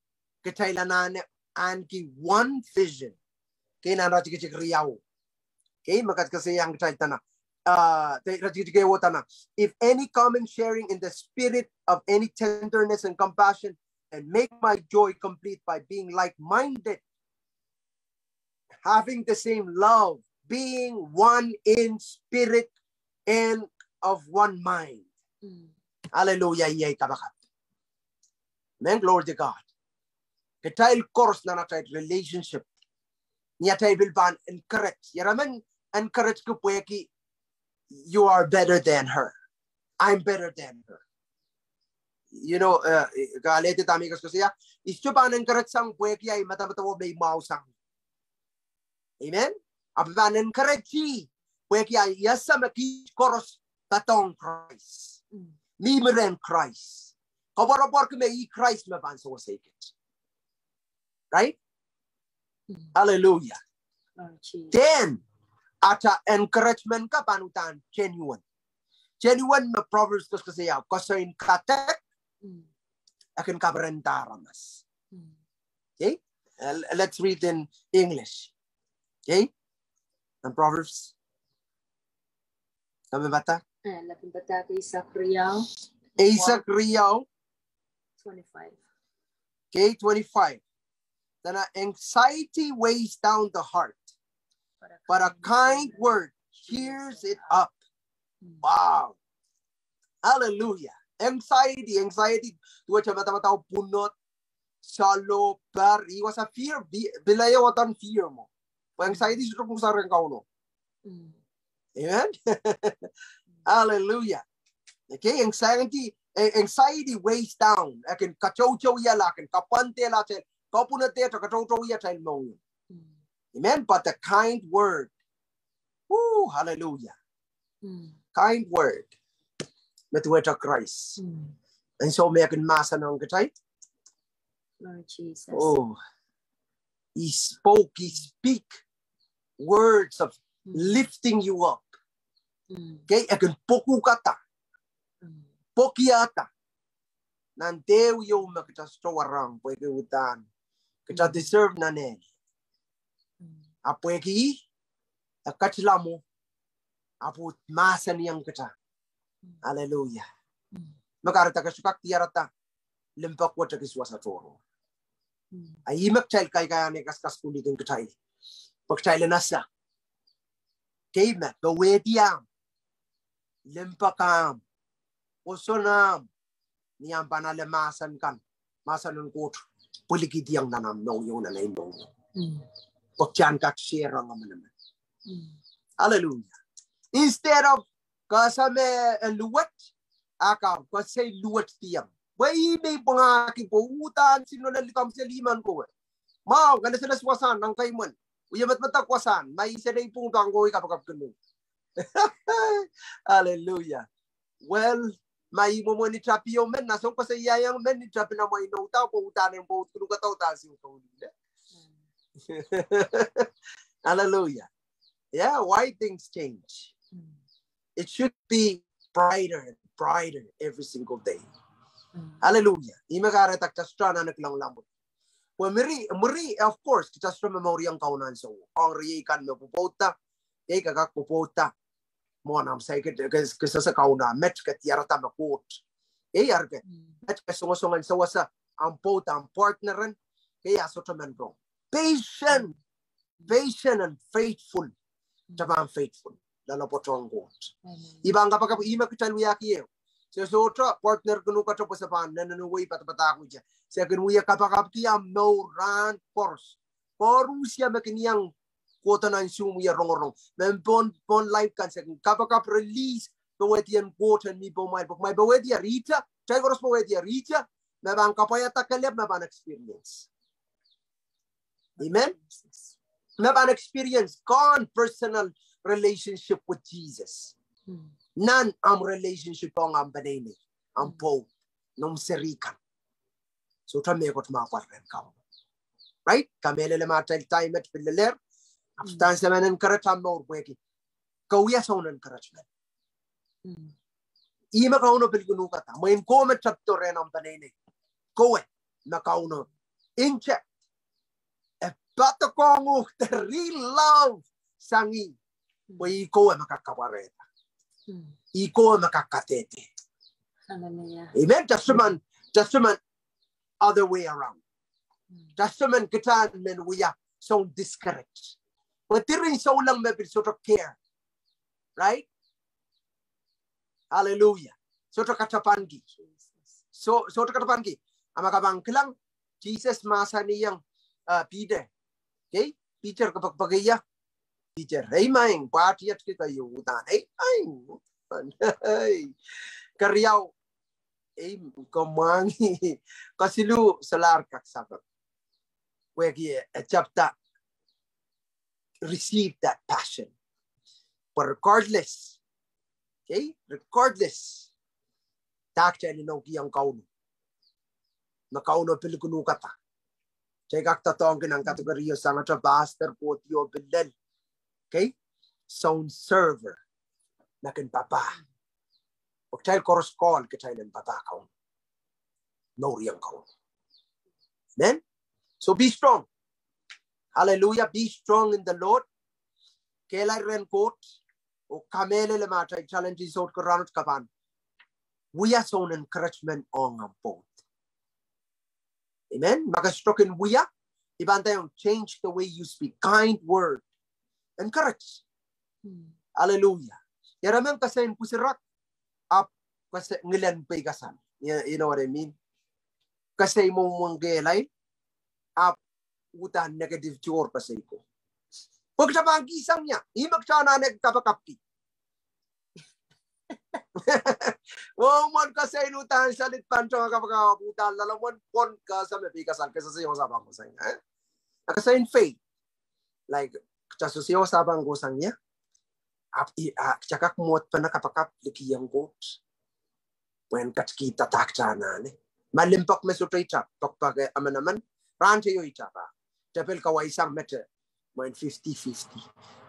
kitail anahne ahneki one vision. Kei, nan iretikitik riau. Kei, me koasokoasoia ong kitail dene, uh, iretikitik ehu dene, if any common sharing in the spirit of any tenderness and compassion, and make my joy complete by being like-minded, having the same love, being one in spirit and of one mind. Hallelujah, iei kapakap. Amen, glory to God. Kitail koaros nan atail relationship, ni atail pil pahn encourage, ira men encourage ki pwehki you are better than her. I'm better than her. You know, uh, ke alehdi dahme I koasokoasoia, I sohte pahn encourage sang pwehki ei madamadau me I mwahu sang. Amen. Ahpw I pahn encourage pwehki I ese me kiht koaros patohng Krais. Mihmi rehn Krais. Koapworopworki me ih Krais me pahn sewese kiht. Right? Hallelujah. Then, atail encouragement ka pahn uhdahn genuine. Genuine me Proverbs koasokoasoia, koasoi en kadek, e kin kaperenda aramas. Okay? Uh, let's read in English. Okay? And Proverbs. Lapin Padahk. Eh, Lapin Padahk eisek riau. Eisek riau. Twenty-five. Okay, twenty-five. Then, uh, anxiety weighs down the heart, but a kind word cheers it up. Wow. Hallelujah. Anxiety, anxiety, duwehte madamadau, pwunod, salo, per, ih wasa fear, pil ie wadon fear mwo. Pwe anxiety sohte pwung sang rehn Kauno. Amen. Hallelujah. Okay, anxiety, eh, anxiety weighs down. E kin katoutouiala, e kin kapwandehla atail, kapwunodehte katoutouia atail mohngiong. Amen. But the kind word. Woo, hallelujah. Kind word. Me duwehte Krais. And so me e kin mahsanihong kitail. Lord Jesus. Oh, he spoke, he speak words of lifting you up. Okay, e kin pwukada. Pwukiada. Nan dehr ieu me kitail sohte warohng, pwehki uhdahn kitail deserve nan ehl. Ahpw pwehki ih, e ketila mwo, ahpw mahsanihong kitail. Hallelujah. Me kahrehda ke sohte kak diarada limpoak wet e kis wasa tohrohr. A ih me kitail kaikai anahne kaskasukuhlihkin kitail. Pwe kitail en ese. Kei me, powehdi ahmw, limpoak ahmw, oh soangen ahmw, ni ahmw pahn ale mahsen kan, mahsen en Koht pwilikihdiong nan ahmw mohngiong, nan ei mohngiong. Pwe kitail kak share-ong emenemen. Hallelujah. Instead of ke ese me e luwet, a ke, ke ese luwetdiong. Pwe ih me I pwangahki pwe uhdahn sinola likamw seli men kowe. Mwahu, ke leseles wasahn nan kaimwen. Wie medemedewe wasahn, ma I sehse pwung pahn kohwei kapakapkin uhk. Hallelujah. Well, ma I mwomwen tapio men, na soang koasoiaiong men tapin amwail nohda, pwe uhdahn en pwoud kin uhkada, uhdahn sewese koulile. Hallelujah. Yeah, why things change? It should be brighter and brighter every single day. Hallelujah. Ihme kahrehda kitail sohte anahne kilang lamwet. Pwe mwuri, mwuri, of course, kitail sohte me momouriong Kauno ansou. Ong riei kan me pwopwouda, ei, ke kak pwopwouda. Mwohn ahmw saikinte, ke, ke sehse Kauno met, ke diarada me Koht. Ei, eri ke, met ke songosong en sewese ahmw pwoud, ahmw partner en, ke, a sohte men rong. Patient, patient and faithful. Kitail pahn faithful loalopwoat ong Koht. I pahn kapakap, ihme kitail wiahki ehu. Se sohte partner kin uhkada pwe se pahn nennenwei padapadahk wia. Se kin wia kapakapki ahmw mour rahn koaros. Koaros me kin iang kohdo nan Zoom wia rongorong. Me pohn, pohn live kan se kin kapakap release powehdi en Koht en mi pohmwail. Pwe kumwail powehdi a rita, kitail koaros powehdi a rita, me pahn kapwaiada kelehpw me pahn experience. Amen. Me pahn experience Kaun personal relationship with Jesus. Nan ahmw relationship ong ahmw peneinei, ahmw pwoud, noumw seri kan. Sohte mehkot me pwar rehn Kauno. Right? Kamehlele ma atail time et pil leler. After semen encourage ahmw mour pwehki ke wia soun encouragement. Ihme Kauno pil kin uhkada. Mwein kowe me tapdo rehn ahmw peneinei. Kowe me Kauno inject e padokong uhk the real love sang ih. Pwe ih kowe me kak kapwarehda. Ih kowe me kak kadehde. Amen. Kitail sohte men, kitail sohte men other way around. Kitail sohte men kitail men wia soun discourage. Pwe diren souleng me pil sohte care. Right? Hallelujah. Sohte katapanki. So, sohte katapanki. A ma ke pahn kilang, Jesus mahsanihong, uh, Peter. Okay? Peter kepekipeki ia. Peter, ei maing, pwahtiet kitail uhdahn. Ei maing. Keriau, ei, ke mwahngi. Kesiluh, solahr kak sapeng. Pwehki e, e chapter receive that passion. But regardless, okay, regardless, dah kitail inoukihong Kauno, me Kauno pil kin uhkada. Kitail kak doadoahngki nan category o sang atail pastor, kohdihong pil lel. Okay? Soun server. Me kin papah. Pwe kitail koaros call, kitail en papah Kauno. Mour ong Kauno. Amen. So be strong. Hallelujah. Be strong in the Lord. Kehlail rehn Koht. Oh kamehlele ma atail challenge soutik rahnwet ke pahn wia soun encouragement ong ahmw pwoud. Amen. Ma ke sohte kin wia, I pahn ndaiong change the way you speak. Kind word. Encourage. Hallelujah. Ira men ke sehse en pwusirak, ahpw ke sehse ngilen peikasal. You, you know what I mean? Ke sehse en mwomwen kehlail, ahpw uhdahn negative tohto ke sehse ko. Pwe kitail pahn kihsang ia, ihme kitail anahne kapakapki. Mwomwen ke sehse en uhdahn salit pahn tong kapakap, uhdahn loalomwen pwon kasa me peikasal, ke sehse wasa pahn kohsang, eh? A ke sehse en faith. Like, kitail sehse wasa pahn kohsang ia. Ahpw i, a, kitail kak mwohd pahn kapakap likih ong Koht. Pwehn katikihda dah kitail anahne. Ma limpoak me sohte ita, poakpoake emenemen, rahn teio ita pa. Tepel kawaisang mete, mwein fifty fifty.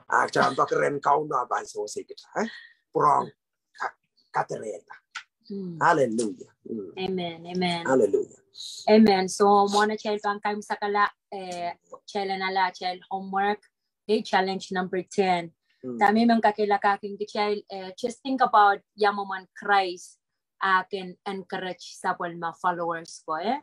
A kitail pahn peki rehn Kauno pahn sewese kitail, eh? Pwurehng ka-, kadirehda. Hallelujah. Amen, amen. Hallelujah. Amen. So, mwohn atail pahn kaimwisekala, eh, kitail en ale atail homework. Okay, challenge number ten. Dahme I men kakehlakahkin kitail, eh, just think about ia mwomwen Krais a kin encourage sapwellime followers ko, eh?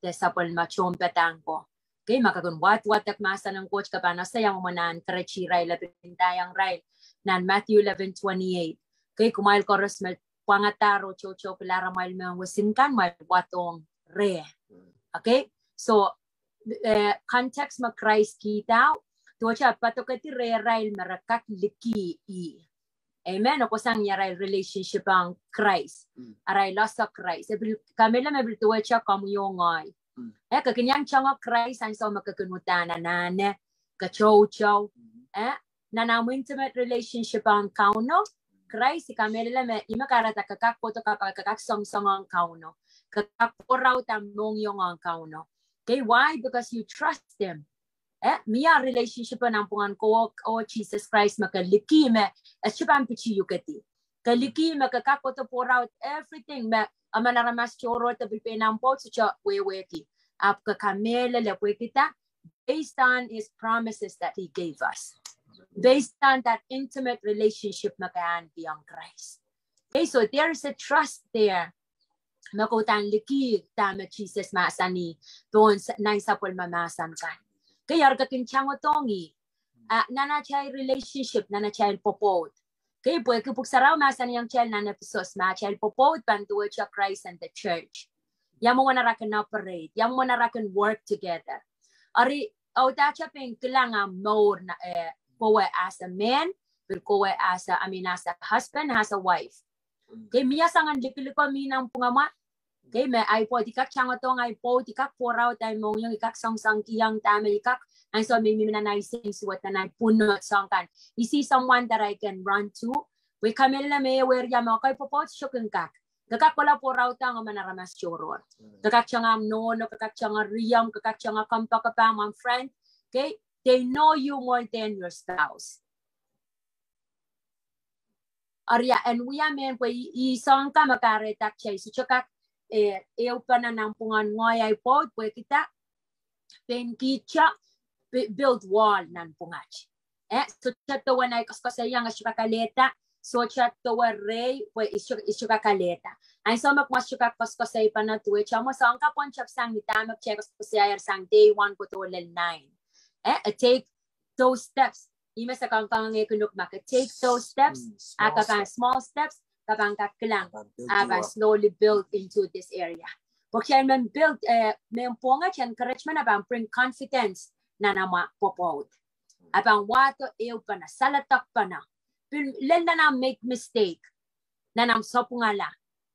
De sapwellime tohnpadahk ko. Okay, ma ke kin wad, wadek mahsen en Koht ke pahn ese ia mwomwen a encourage irail, e pil ndaiong irail. Nan Matthew eleven twenty-eight. Okay, kumwail koaros me pwangadahr oh toutou pil amwail mehn wisik kan, amwail wadohng reh. Okay? So, eh, context me Krais kihda, duwehte padokedi rehrail me re kak liki ih. Amen. Oko sang ni arail relationship ong Krais. Arail ese Krais. E pil kamehlele me pil duwehte komwi oh ngehi. Eh, ke kin iang tongoh Krais ansou me ke kin uhdahn anahne, ke toutou. Eh, nan omw intimate relationship ong Kauno, Krais, I kamehlele me ihme kahrehda ke kak kohdo kapakap, ke kak songosong ong Kauno, ke kak pworaud omw mohngiong ong Kauno. Okay, why? Because you trust him. Eh, mie relationship nanpwungen ko oh Sises Krais me ke liki me e sohte pahn pitih uhkedi. Ke liki me ke kak kohdo pworaud everything me emen aramas tohrohr de pil pein omw pwoud sohte wehwehki. Ahpw ke kamehlele pwehki dah, based on his promises that he gave us. Based on that intimate relationship me ke ahneki ong Krais. Okay, so there is a trust there. Me ke uhdahn liki dahme Sises mahsanih pohn nan sapwellime mahsen kan. Okay, eri ke kin tangodohng ih. Ah, nan atail relationship, nan atail pwopwoud. Okay, pwehki Pwuhk Sarawi mahsanihong kitail nan Episos me atail pwopwoud pahn duwehte Christ and the church. Ia mwomwen ara kin operate, ia mwomwen ara kin work together. Eri, oh, duwehte pahn kilang omw mour, eh, kowe as a man, pil kowe as a, I mean, as a husband, as a wife. Okay, mie soangen likiliko mi nanpwungamwail. Okay, me ahi pwoud, I kak tangodohng ahi pwoud, I kak pworaud ahi mohngiong, I kak songosong kihong dahme I kak, ansou me I mihmi nan ahi seng suwed, nan ahi pwunod soahng kan. Is he someone that I can run to? Pwe I kamehlele me e wehwehki me ekei pwopwoud sohte kin kak. Ke kak kohla pworaud ong emen aramas tohrohr. Ke kak tangohng omw nohno, ke kak tangohng riomw, ke kak tangohng kompoakepahmw, friend. Okay, they know you more than your spouse. Eri ia, en wia mehn pwe ih, ih soahng kan me kahrehda kitail sohte kak, eh, ehupene nanpwungen ngehi ahi pwoud, pwehki dah, pein kitail build wall nanpwungen. Eh, sohte duwen ahi koasoakoasoiong e sohte kak alehda, sohte duwen rehi pwe e sohte, e sohte kak alehda. Ansou me kumwail sohte kak koasoakoasoipene duwehte, mwo soahng kan pwon tepsang ni dahme kitail koasoakoasoiaier sang day one kohdo lel nine. Eh, eh, take those steps. Ihme se kangkang e kin uhk ma ke take those steps, ah, ke pahn small steps, ke pahn kak kilang, ah, pahn slowly build into this area. Pwe kitail men build, eh, men pwongehte encouragement, ah, pahn bring confidence nan omw pwopwoud. Ah, pahn wahdo ehupene, saledekpene. Pil lel nan omw make mistake, nan omw sapwungala,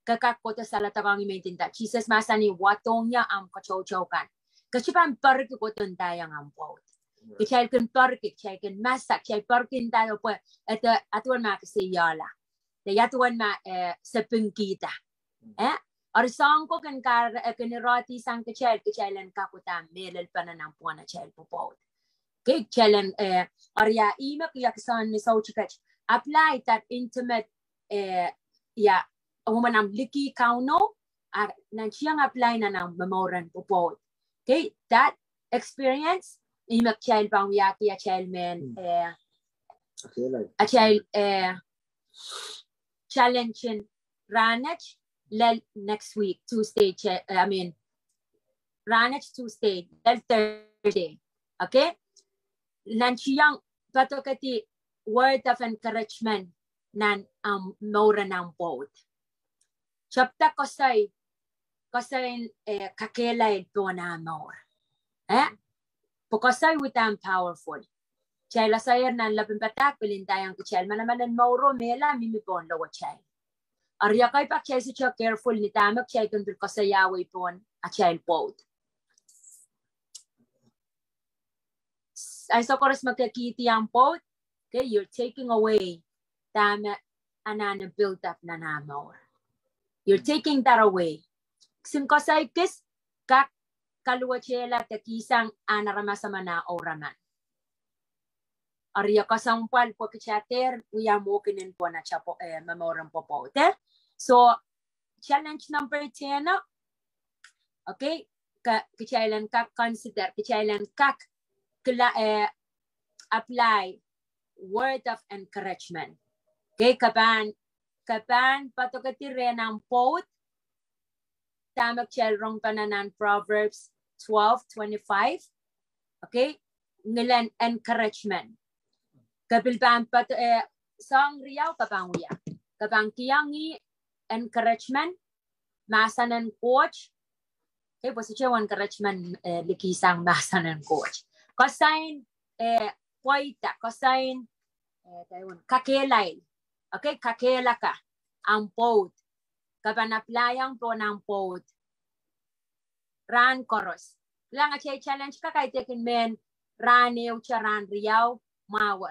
ke kak kohdo saledek ong ih me ndinda. Sises mahsanih, wadohng ie omw katoutou kan. Ke sohte pahn perki kohdo ndaiong omw pwoud. Kitail kin perki, kitail kin masak, kitail perki ndaiong pwe, eh, dah, dah duwen ma ke seiala. Dah, dah duwen ma, eh, se pingkihda. Eh, eri soahng ko kin kar, eh, kin irehdi sang kitail, kitail en kak uhdahn mehlelpene nanpwungen atail pwopwoud. Okay, kitail en, eh, eri ia, ihme kitail kak sang ni soutiket. Apply that intimate, eh, ia, mwomwen omw liki Kauno, ah, nantihong apply nan omw momour en pwopwoud. Okay, that experience, ihme kitail pahn wiahki atail mehn, eh, atail, eh, challenge en rahnwet lel next week, Tuesday, che-, eh, I mean, rahnwet Tuesday, lel Thursday. Okay? Nantihong padokedi word of encouragement nan omw mour en omw pwoud. Tepda koasoi, koasoi en, eh, kakehlail pohn omw mour. Eh? Pwe koasoi uhdahn powerful. Kitail koasoier nan lepin padahk pil ndaiong kitail manaman en mouro mehla mihmi pohn lowatail. Eri ia, ekei pak kitail sohte careful ni dahme kitail kin pil koasoiawei pohn atail pwoud. Ansou koaros me ke kihdi omw pwoud, okay, you're taking away dahme anahne build up nan omw mour. You're taking that away. Kisin koasoi kis kak kaluwetehla de kihsang ahn aramas emen ah ouraman. Eri ia, kesempwal pwe kitail dehr wia mwo kin en pohn atail pwo-, eh, momour en pwopwoud, eh? So, challenge number ten, okay, ke-, kitail en kak consider, kitail en kak kila-, eh, apply word of encouragement. Okay, ke pahn, ke pahn padokedi rehn omw pwoud, dahme kitail rongpene nan Proverbs twelve twenty-five. Okay, ngilen encouragement. Ke pil pahn pad-, eh, soahng riau ke pahn wia. Ke pahn kihong ih encouragement, mahsen en Koht. Okay, pwe sohte encouragement, eh, likihsang mahsen en Koht. Koasoi en, eh, pweida, koasoi en, eh, daiwon, kakehlail. Okay, kakehlaka ahmw pwoud. Ke pahn apply-ong pohn ahmw pwoud rahn koaros. Kilang, atail challenge ka kaidehkin mehn rahn ehu, te rahn riau, mwahu,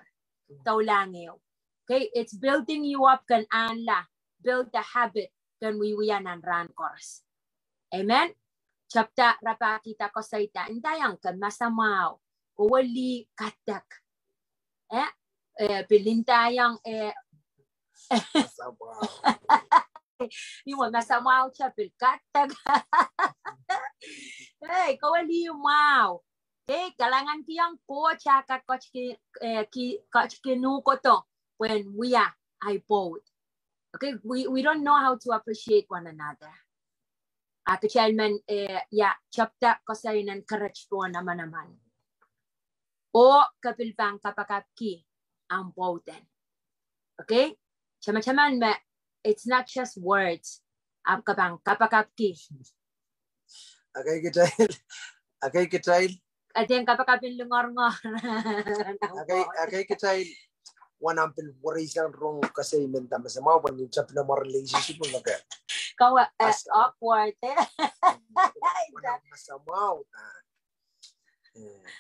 doulahng ehu. Okay, it's building you up, ken anahne build a habit, ken wiewia nan rahn koaros. Amen. Chapter rapahkihda koasoia, ndaiong ke masamwahu, kowe lih kadek. Eh, eh, pil ndaiong, eh, Masamwahu. Ih me masamwahu, te pil kadek. Hey, kowe lih mwahu. Hey, kalahngan kihong Koht ah ka Koht ki, eh, ki, Koht ki nuhkodo pwehn wia ahi pwoud. Okay, we, we don't know how to appreciate one another. Ah, kitail men, eh, ia, chapter koasoi en encourage pohn manaman. Oh ke pil pahn kapakapki ahmw pwoud en. Okay? Tamataman me, it's not just words. Ahpw ke pahn kapakapki. Okay, kitail. Okay, kitail. Eden kapakapin lingorngor. Okay, okay, kitail. Wen ahmw pil wereisang rong koasoi men dahme masamwahu, pwe ni tapin amwail relationship, okay. Kowe, eh, awkward, eh. Wen ahmw masamwahu, ah. Eh,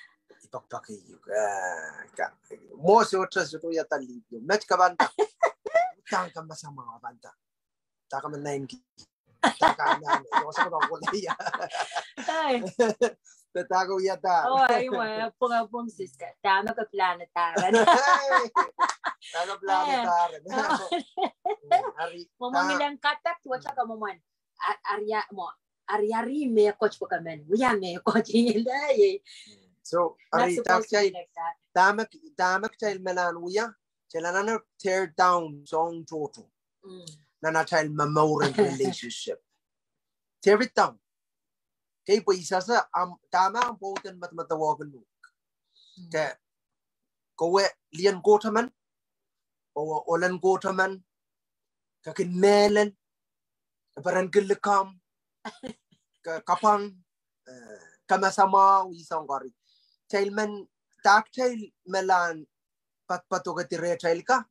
i pakpak iuk, eh, ka, mwo sohte, sohte ia dahli, met ka pahn nda. Udahn ka masamwahu pahn nda. Dahme naineki. Dahme naineki. Dosa ka pahn kohla ia. Hey. Dahme ia da. Oh, ai, mwo, pwung, pwung, sister. Dahme ke plan dahme. Hey. Dahme plan dahme. Oh. Hmm, ari, mwo, mwo da. Ngilen kadek, duwehte ke mwomwen. A-, aria, mwo, ariari mehkot pwe ke men wia mehkot, eh. So, not ari, supposed to be like that. Dahme, dahme kitail men anahne wia, kitail anahne tear down soahng tohto. Mm. Nan atail momour en relationship. Tear it down. Okay, pwe i sehse, ahmw, dahme ahmw pwoud en medemedewe uhk. Mm. Ke, kowe lien Koht emen, kowe ohlen Koht emen, ke kin mehlel, ke perenki likamw, ke kapwang, eh, ke masamwahu, ih soang koaros. Kitail men, dahme kitail men padpad okedi rehtail ka,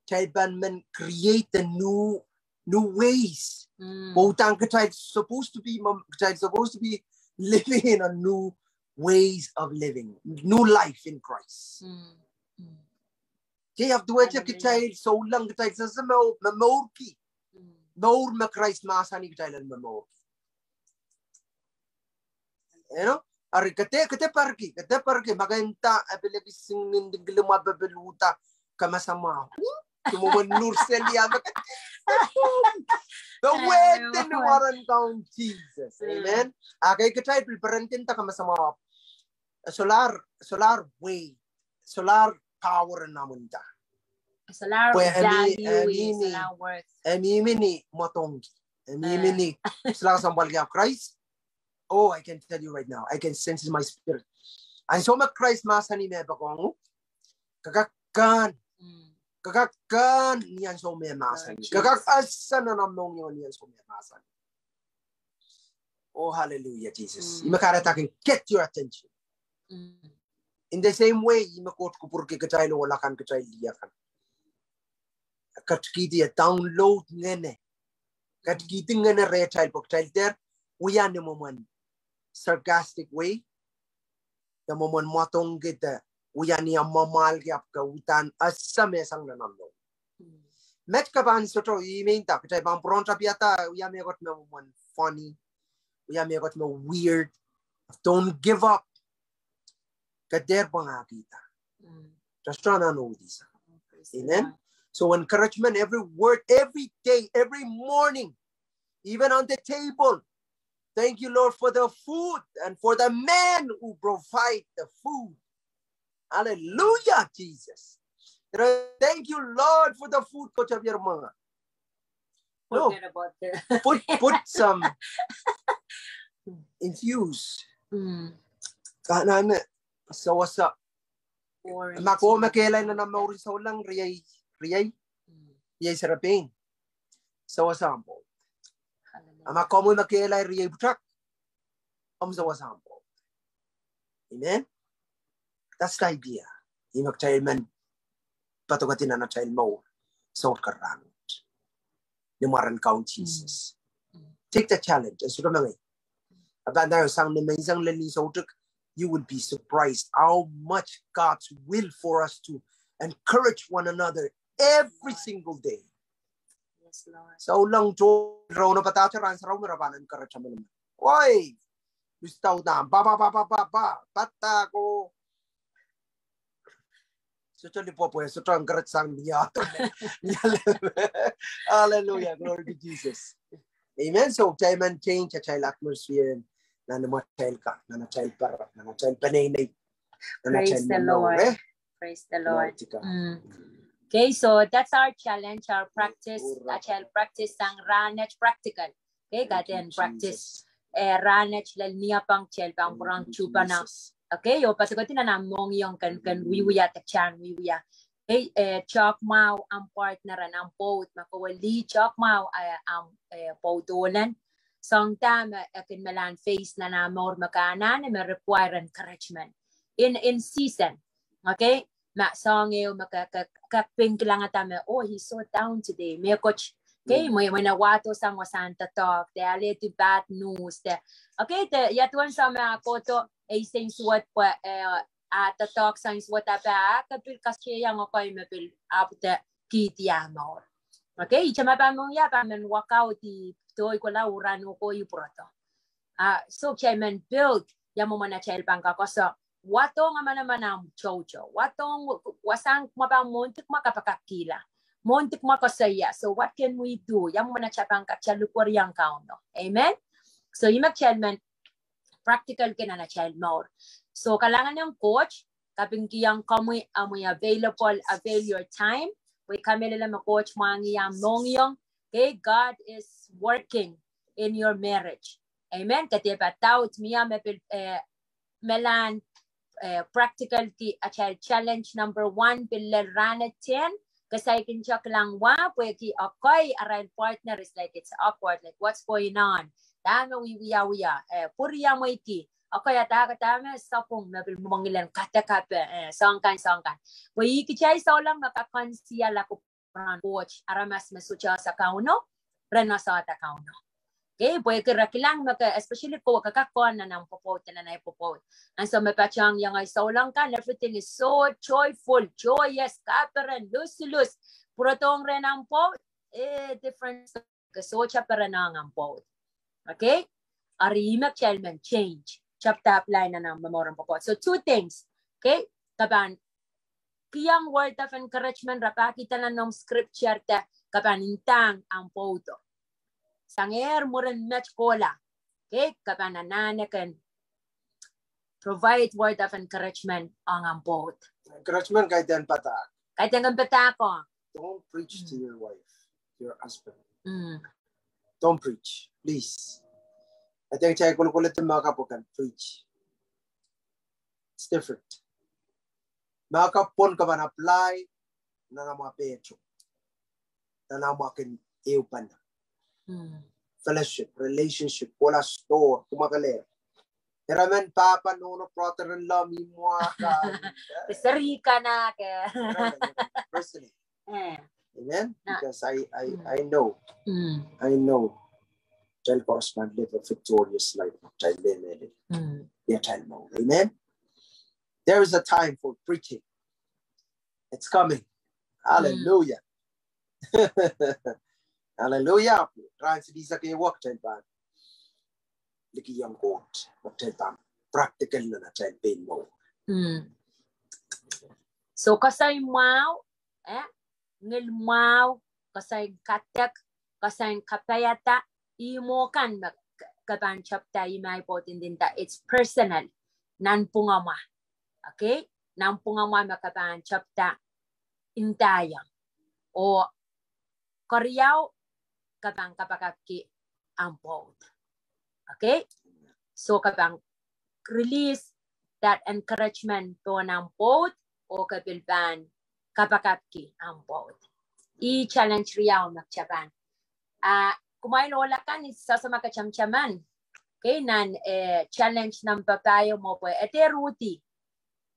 kitail pahn men create the new, new ways. Mm. Pwe udahn kitail supposed to be, mom, kitail supposed to be living in a new ways of living, new life in Christ. Mm. Mm. Okay, ahpw duwehte kitail souleng, kitail sehse me, me mourki. Mm. Mour me Krais mahsanih kitail en momourki. You know? Ari, ke dehr, ke dehr perki, ke dehr perki, ma ke nda, eh, pil ekis singin dingkili mwa pepil uda, ke masamwahu. Ke mwomwen nur seli ah me ke. The word in the water and down Jesus. Amen. Okay, kitail pil perenki nda ke masamwahu. Solahr, solahr weight, solahr power en amw nda. Solahr value, solahr worth. Pwe e mihmi ni mwadangki. E mihmi ni, solahr kesempwalki ahmw Krais. Oh, I can tell you right now, I can sense in my spirit. Ansou me Krais mahsanih me poakohng uhk, ke kak kehn. Mm. Ke kak kehn ni ansou me mahsanih. Ke kak ese nan omw mohngiong ni ansou me mahsanih. Oh, hallelujah, Jesus. Mm. Ihme kahrehda I can get your attention. Mm. In the same way, ihme Koht kupwurki kitail oh akan kitail lih akan. Ketikihdi e download ngehne. Ketikihdi ngehne rehtail pwe kitail dehr wia ni mwomwen sarcastic way. De mwomwen mwadangki de wia ni amwail mwamwahlki ahpw ke udahn ese me sang nan omw mohngiong. Mm. Met ke pahn sohte, I mean, da, kitail pahn pwurehng tapiada, wia mehkot me mwomwen funny, wia mehkot me weird. Don't give up. Ke dehr pwangahkihda. Mm. Just run on all these. Oh, praise the Lord. Amen. So encouragement every word, every day, every morning, even on the table. Thank you, Lord, for the food and for the man who provide the food. Hallelujah, Jesus. Thank you, Lord, for the food, Koht Abiyar Manga. No. Forget about the put, put some infuse. Mm. Ka nan sewese. Boring. Ma kowe me kehlail nan omw mour en souleng, riei, riei. Mm. Riei serepein. Sewese ahmw pwoud. A ma komwi me kehlail riei pwutak, omw sewese ahmw pwoud. Amen. That's the idea. Ih me kitail men poadokohdi nan atail mour. Sohte karahnwet. Ni mwaren Kaun Sises. Take the challenge. E sohte mengei. A pahn dahsang ni menseng lel ni soutik, you will be surprised how much God's will for us to encourage one another every single day. Yes, Lord. Souleng to rong padahte rahn sarawi me re pahn encourage menimen. Woi, mistauda, ba, ba, ba, ba, ba, ba, padahko. Sohte lipopwe, sohte encourage sang ni ah. Hallelujah, glory to Jesus. Amen. So, kitail men change atail atmosphere nan atail ka, nan atail para, nan atail peneinei, nan atail mour. Praise the Lord. Praise the Lord. Glory to God. Okay, so that's our challenge, our practice, atail practice sang rahnwet practical. Okay, kaidehn practice. Eh, rahnwet lel ni ah pahn kitail pahn pwurehng tuhpene. Okay, oh poadokohdi nan ah mohngiong kan, kan wiewia de kitail en wiewia. Okay, eh, talk mwahu ahmw partner en ahmw pwoud, ma kowe lih talk mwahu, eh, ahmw, eh, pwoud ohlen. Soang dahme e kin mehlel face nan ah mour me ke anahne me require encouragement. In, in season. Okay? Ma soang ehu me ke, ke, ke pil kilangada me, oh, he's so down today. Mehkot, okay, mwein, mwein e wahdo sang wasahn doadoahk, de alehdi bad news, de. Okay, de, ia duwen soang me e kohdo, e insensuwed pwe, eh, ah, doadoahk sang insensuwed, a pil, ah, ke pil kaskehiong, okay, me pil, ah, de, kihdi ah mour. Okay, ihte ma pahn mohngiong, pahn men workout, i doi kohla, uran oko, i pwurodo. Ah, so kitail men build, ia mwomwen atail pahn kak koasoia, wadohng manaman ahmw tohto, wadohng, wasahn kumwa pahn mwohndi kumwa kapakapkihla. Mwohndi kumwa koasoia, so what can we do? Ia mwomwen atail pahn kak, kitail likwerihong Kauno. Amen? So, ih me kitail men practical ki nan atail mour. So, kalahngan en Koht, kapingkihong komwi, omwi available, avail your time. Pwe kamehlele me Koht mwahngih ahmw mohngiong. Okay, God is working in your marriage. Amen. Ke dehr pahn doubt, mie me pil, eh, mehlel, eh, practical ki atail challenge number one, pil lel rahnwet, ke saikinte kilang wa, pwehki ekei arail partner is like, it's awkward, like, what's going on? Dahme wiwiawi, eh, pwuriamweiki. Ekei a dahke dahme sapwung me pil mwomwen ngilen kadek a pil, eh, soang kan, soang kan. Pwe ih kitail souleng me kak consider lap pwuran Koht, aramas me sohte ese Kauno, ren ese Kauno. Okay, pwehki re kilang me ke, especially kowe ke kak kohn nan ahmw pwopwoud, nan ahi pwopwoud. And so me patohng iang ahi souleng kan, everything is so joyful, joyous, kaperen, luslus, pwurodohng rehn ahmw pwoud, eh, different, ke sohte perenohng ahmw pwoud. Okay? Eri ih me kitail men change. Chapter apply nan ahmw mour en pwopwoud. So two things. Okay? Ke pahn kihong word of encouragement, rapahkihda nan omw scripture de ke pahn ndahng ahmw pwoudo. Sang ehr mwurin met kohla. Okay, ke pahn anahne kin provide word of encouragement ong ahmw pwoud. Encouragement kaidehn padahk. Kaidehn kin padahk ong. Don't preach to your wife, your husband. Don't preach, please. Kaidehn kitail kolokol de mehkot pwe ke preach. It's different. Mehkot pwon ke pahn apply nan amwa pehto, nan amwa kin ehupene. Fellowship, relationship, kohla store, kumwakelehpw. Ira men pahpa, nohno, brother-in-law, mihmi mwahka. Seri kanaka. Personally. Amen. Because I, I, I know. I know. Kitail koaros pahn live a victorious life. Kitail live a life. Kitail mour. Amen. There is a time for preaching. It's coming. Hallelujah. Hallelujah. Rahn silihsek ehu kitail pahn likih ong Koht, kitail pahn practical nan atail pein mour. So koasoi mwahu, eh, ngil mwahu, koasoi kadek, koasoi kapaiada, ih mwo kan me ke pahn tepda, ih me ahi pwoud ndinda, it's personal. Nanpwungamwa. Okay? Nanpwungamwa me ke pahn tepda ndaiong. Oh keriau, ke pahn kapakapki ahmw pwoud. Okay? So ke pahn release that encouragement pohn ahmw pwoud, oh ke pil pahn kapakapki ahmw pwoud. Ih challenge riau me kitail pahn Ah, kumwail ohl akan, I sehse ma ke tamataman. Okay, nan, eh, challenge number pahieu mwo pwe e dehr uhdi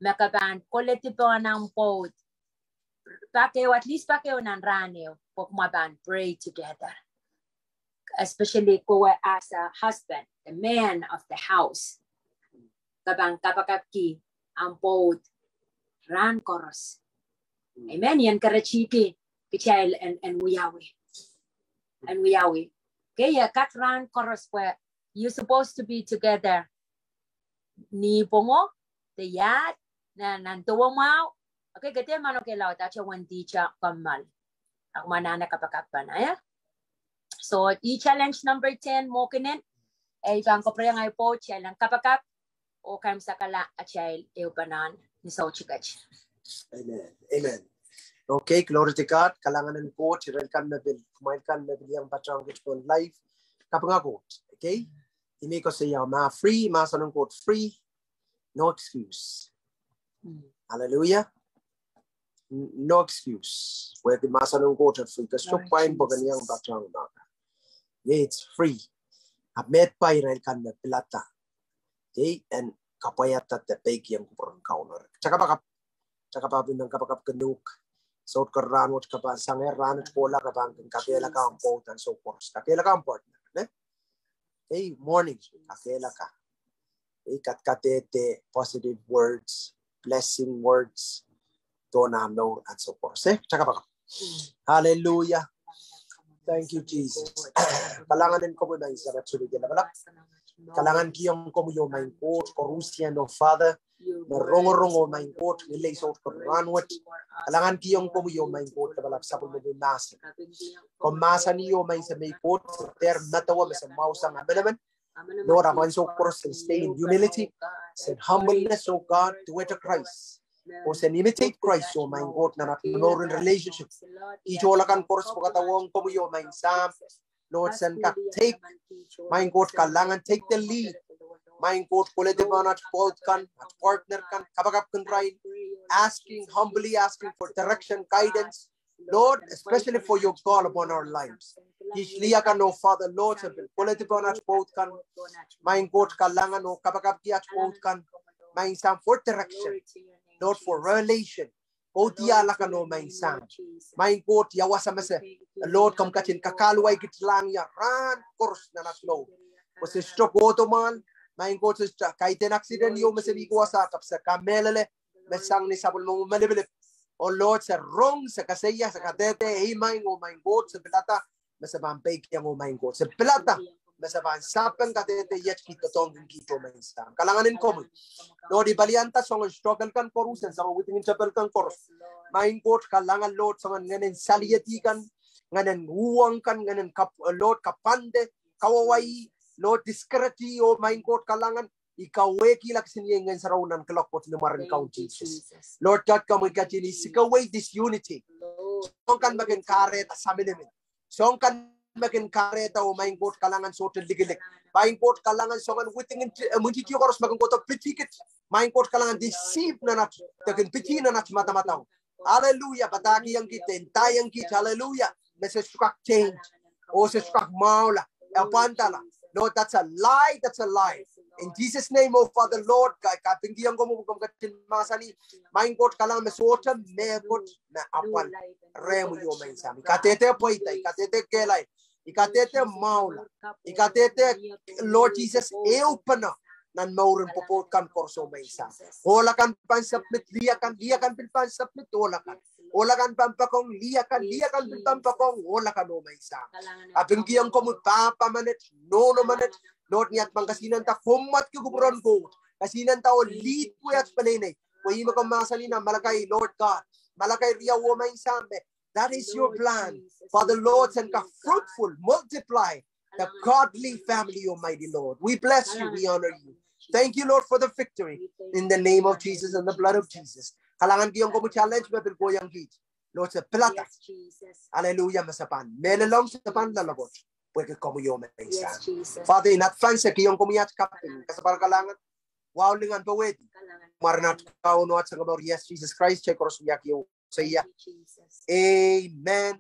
me ke pahn koledi pohn ahmw pwoud pak ehu, at least pak ehu nan rahn ehu, pwe kumwa pahn pray together. Especially kowe as a husband, the man of the house. Ke pahn kapakapki ahmw pwoud rahn koaros. Amen. I en keretihki kitail en, en wiawi. En wiawi. Okay, e kat rahn koaros pwe you supposed to be together. Ni pwongo, de iad, nan, nan dewe mwahu. Okay, ke dehr manokehla oh dahte wendihte kommoal. Ahpw ma nan e kapakap pahn, eh? So, I challenge number ten, mwo kenen, eh, I pahn kapwuriong ahi pwoud, kitail en kapakap, oh kaimwisekala atail ehupenen ni soutik et. Amen. Amen. Okay, glory to God. Kalahngan en Koht, irail kan me pil, kumwail kan me pil iang patohwan kit pohn live. Kapinga Koht. Okay? I men koasoia ma free, mahsen en Koht free. No excuse. Hallelujah. N-, no excuse. Wehwehki mahsen en Koht e free. Ke sohte pwain pwe ke iang patohwan maka. Yeah, it's free. Ahpw met pa irail kan me pilada. Okay, en kapwaiada de peikiong kupwuren Kauno. Kitail kapakap. Kitail kapakap, I men kapakap kin uhk. Soutik rahn wet ke pahn sang, eh, rahn wet kohla ke pahn kin kakehlaka ahmw pwoud ansou koaros. Kakehlaka ahmw partner, ne? Hey, morning. Kakehlaka. Hey, kat, kadehde positive words, blessing words. Dohna mour ansou koaros. Eh, kitail kapakap. Hallelujah. Thank you, Jesus. Kalahngan en komwi, Maing Samat, sohte lapalap. Kalahngankihong komwi oh Maing Koht, koarusie oh Father. Me rongorong oh Maing Koht, ngilen soutik rahn wet. Kalahngankihong komwi oh Maing Koht, lapalap sapwellimomwi mahsen. Komw mahsanih oh Maing Samat Koht, se dehr medewe me se mwahusang emenemen. Lord, ahpw ansou koaros sen stay in humility, sen humbleness, oh God, duwehte Christ. Oh sen imitate Christ oh Maing Koht, nan at mouren relationship. Kiht ohl akan koaros pwekada ong komwi oh Maing Sahm. Lord, sen kak take, Maing Koht kalahngan, take the lead. Maing Koht koledi pohn at pwoud kan, at partner kan, kapakap kin irail, asking, humbly asking for direction, guidance. Lord, especially for your call upon our lives. Kiht lih akan, oh Father, Lord, se pil koledi pohn at pwoud kan. Maing Koht kalahngan oh kapakapki at pwoud kan. Maing Sahm, for direction. Lord, for revelation. Kaudiahl akan oh Maing Sahm. Maing Koht, ia wasa me se, Lord, komw ketin kakaluwa kitail lahng ie rahn koaros nan at mour. Pwe se sohte kohdo mwahl, Maing Koht, se sohte kaidehn accident ieu me se mihmi wasa, ahpw se kamehlele, me sang ni sapwellimomwi malipilip. Oh Lord, se rong, se koasoia, se kadehde, ei Maing oh Maing Koht, se pilada me se pahn peikiong oh Maing Koht. Se pilada me se pahn sapeng kadehde iet kiht, doadoahngki kiht oh Maing Sahm. Kalahngan en komwi. Lord, I palianda soangen struggle kan koaros, en soangen withing tepel kan koaros. Maing Koht kalahngan, Lord, soangen ngehnen saliedi kan, ngehnen uhwong kan, ngehnen kap-, Lord, kapwande, kawawai, Lord, discourage, oh Maing Koht kalahngan, I kawehkihla kisiniei Ngehn Sarawi nan kuloak wet ni mwaren Kaun Sises. Lord God, komwi ketin isikawei disunity. Soahng kan me kin kahrehda saminimin. Soahng kan me kin kahrehda oh Maing Koht kalahngan sohte likilik. Maing Koht kalahngan soangen withing, eh, mwintihti koaros me kin kohdo pitih kit. Maing Koht kalahngan deceive nan at, de kin pitih nan at madamadau. Hallelujah, padahkihong kiht, ndaiong kiht, hallelujah. Me se sohte kak change. Oh se sohte kak mwahula, e pwandala. Lord, that's a lie, that's a lie. In Jesus' name, oh Father, Lord, ka, kapingkihong komwi, komw ketin mahsanih, Maing Koht kalahngan, me sohte mehkot me apwal rehmwi oh Maing Sahm. I kadehde pweida, I kadehde kehlail, I kadehde mwahula, I kadehde, Lord Jesus, ehupene nan mouren pwopwoud kan koaros oh Maing Sahm. Ohl akan pahn submit, lih akan, lih akan pil pahn submit, ohl akan. Ohl akan pahn poakohng lih akan, lih akan pil pahn poakohng ohl akan oh Maing Sahm. Kapingkihong komwi pahpa menet, nohno menet, Lord, ni at pahn kasinenda, komwadki kupwuren Koht. Kasinenda oh lead-i at peneinei. Pwe ih me komw mahsanih nan Malakai, Lord God. Malakai riau oh Maing Sahm me that is your plan. Father Lord, sen kak fruitful, multiply the godly family, Almighty Lord. We bless you, we honor you. Thank you, Lord, for the victory in the name of Jesus and the blood of Jesus. Kalahngankihong komwi challenge me pil kohiong kiht. Lord, se pilada. Hallelujah, me se pahn mehlelong, se pahn loalokot. Pwehki komwi oh Maing Sahm. Father, in advance se kihong komwi at kaping, kasapahl, kalahngan, wahu, lingan, powehdi. Mwaren at Kauno, at Sounkomour, yes, Jesus Christ, kitail koaros wiahki oh koasoia, amen.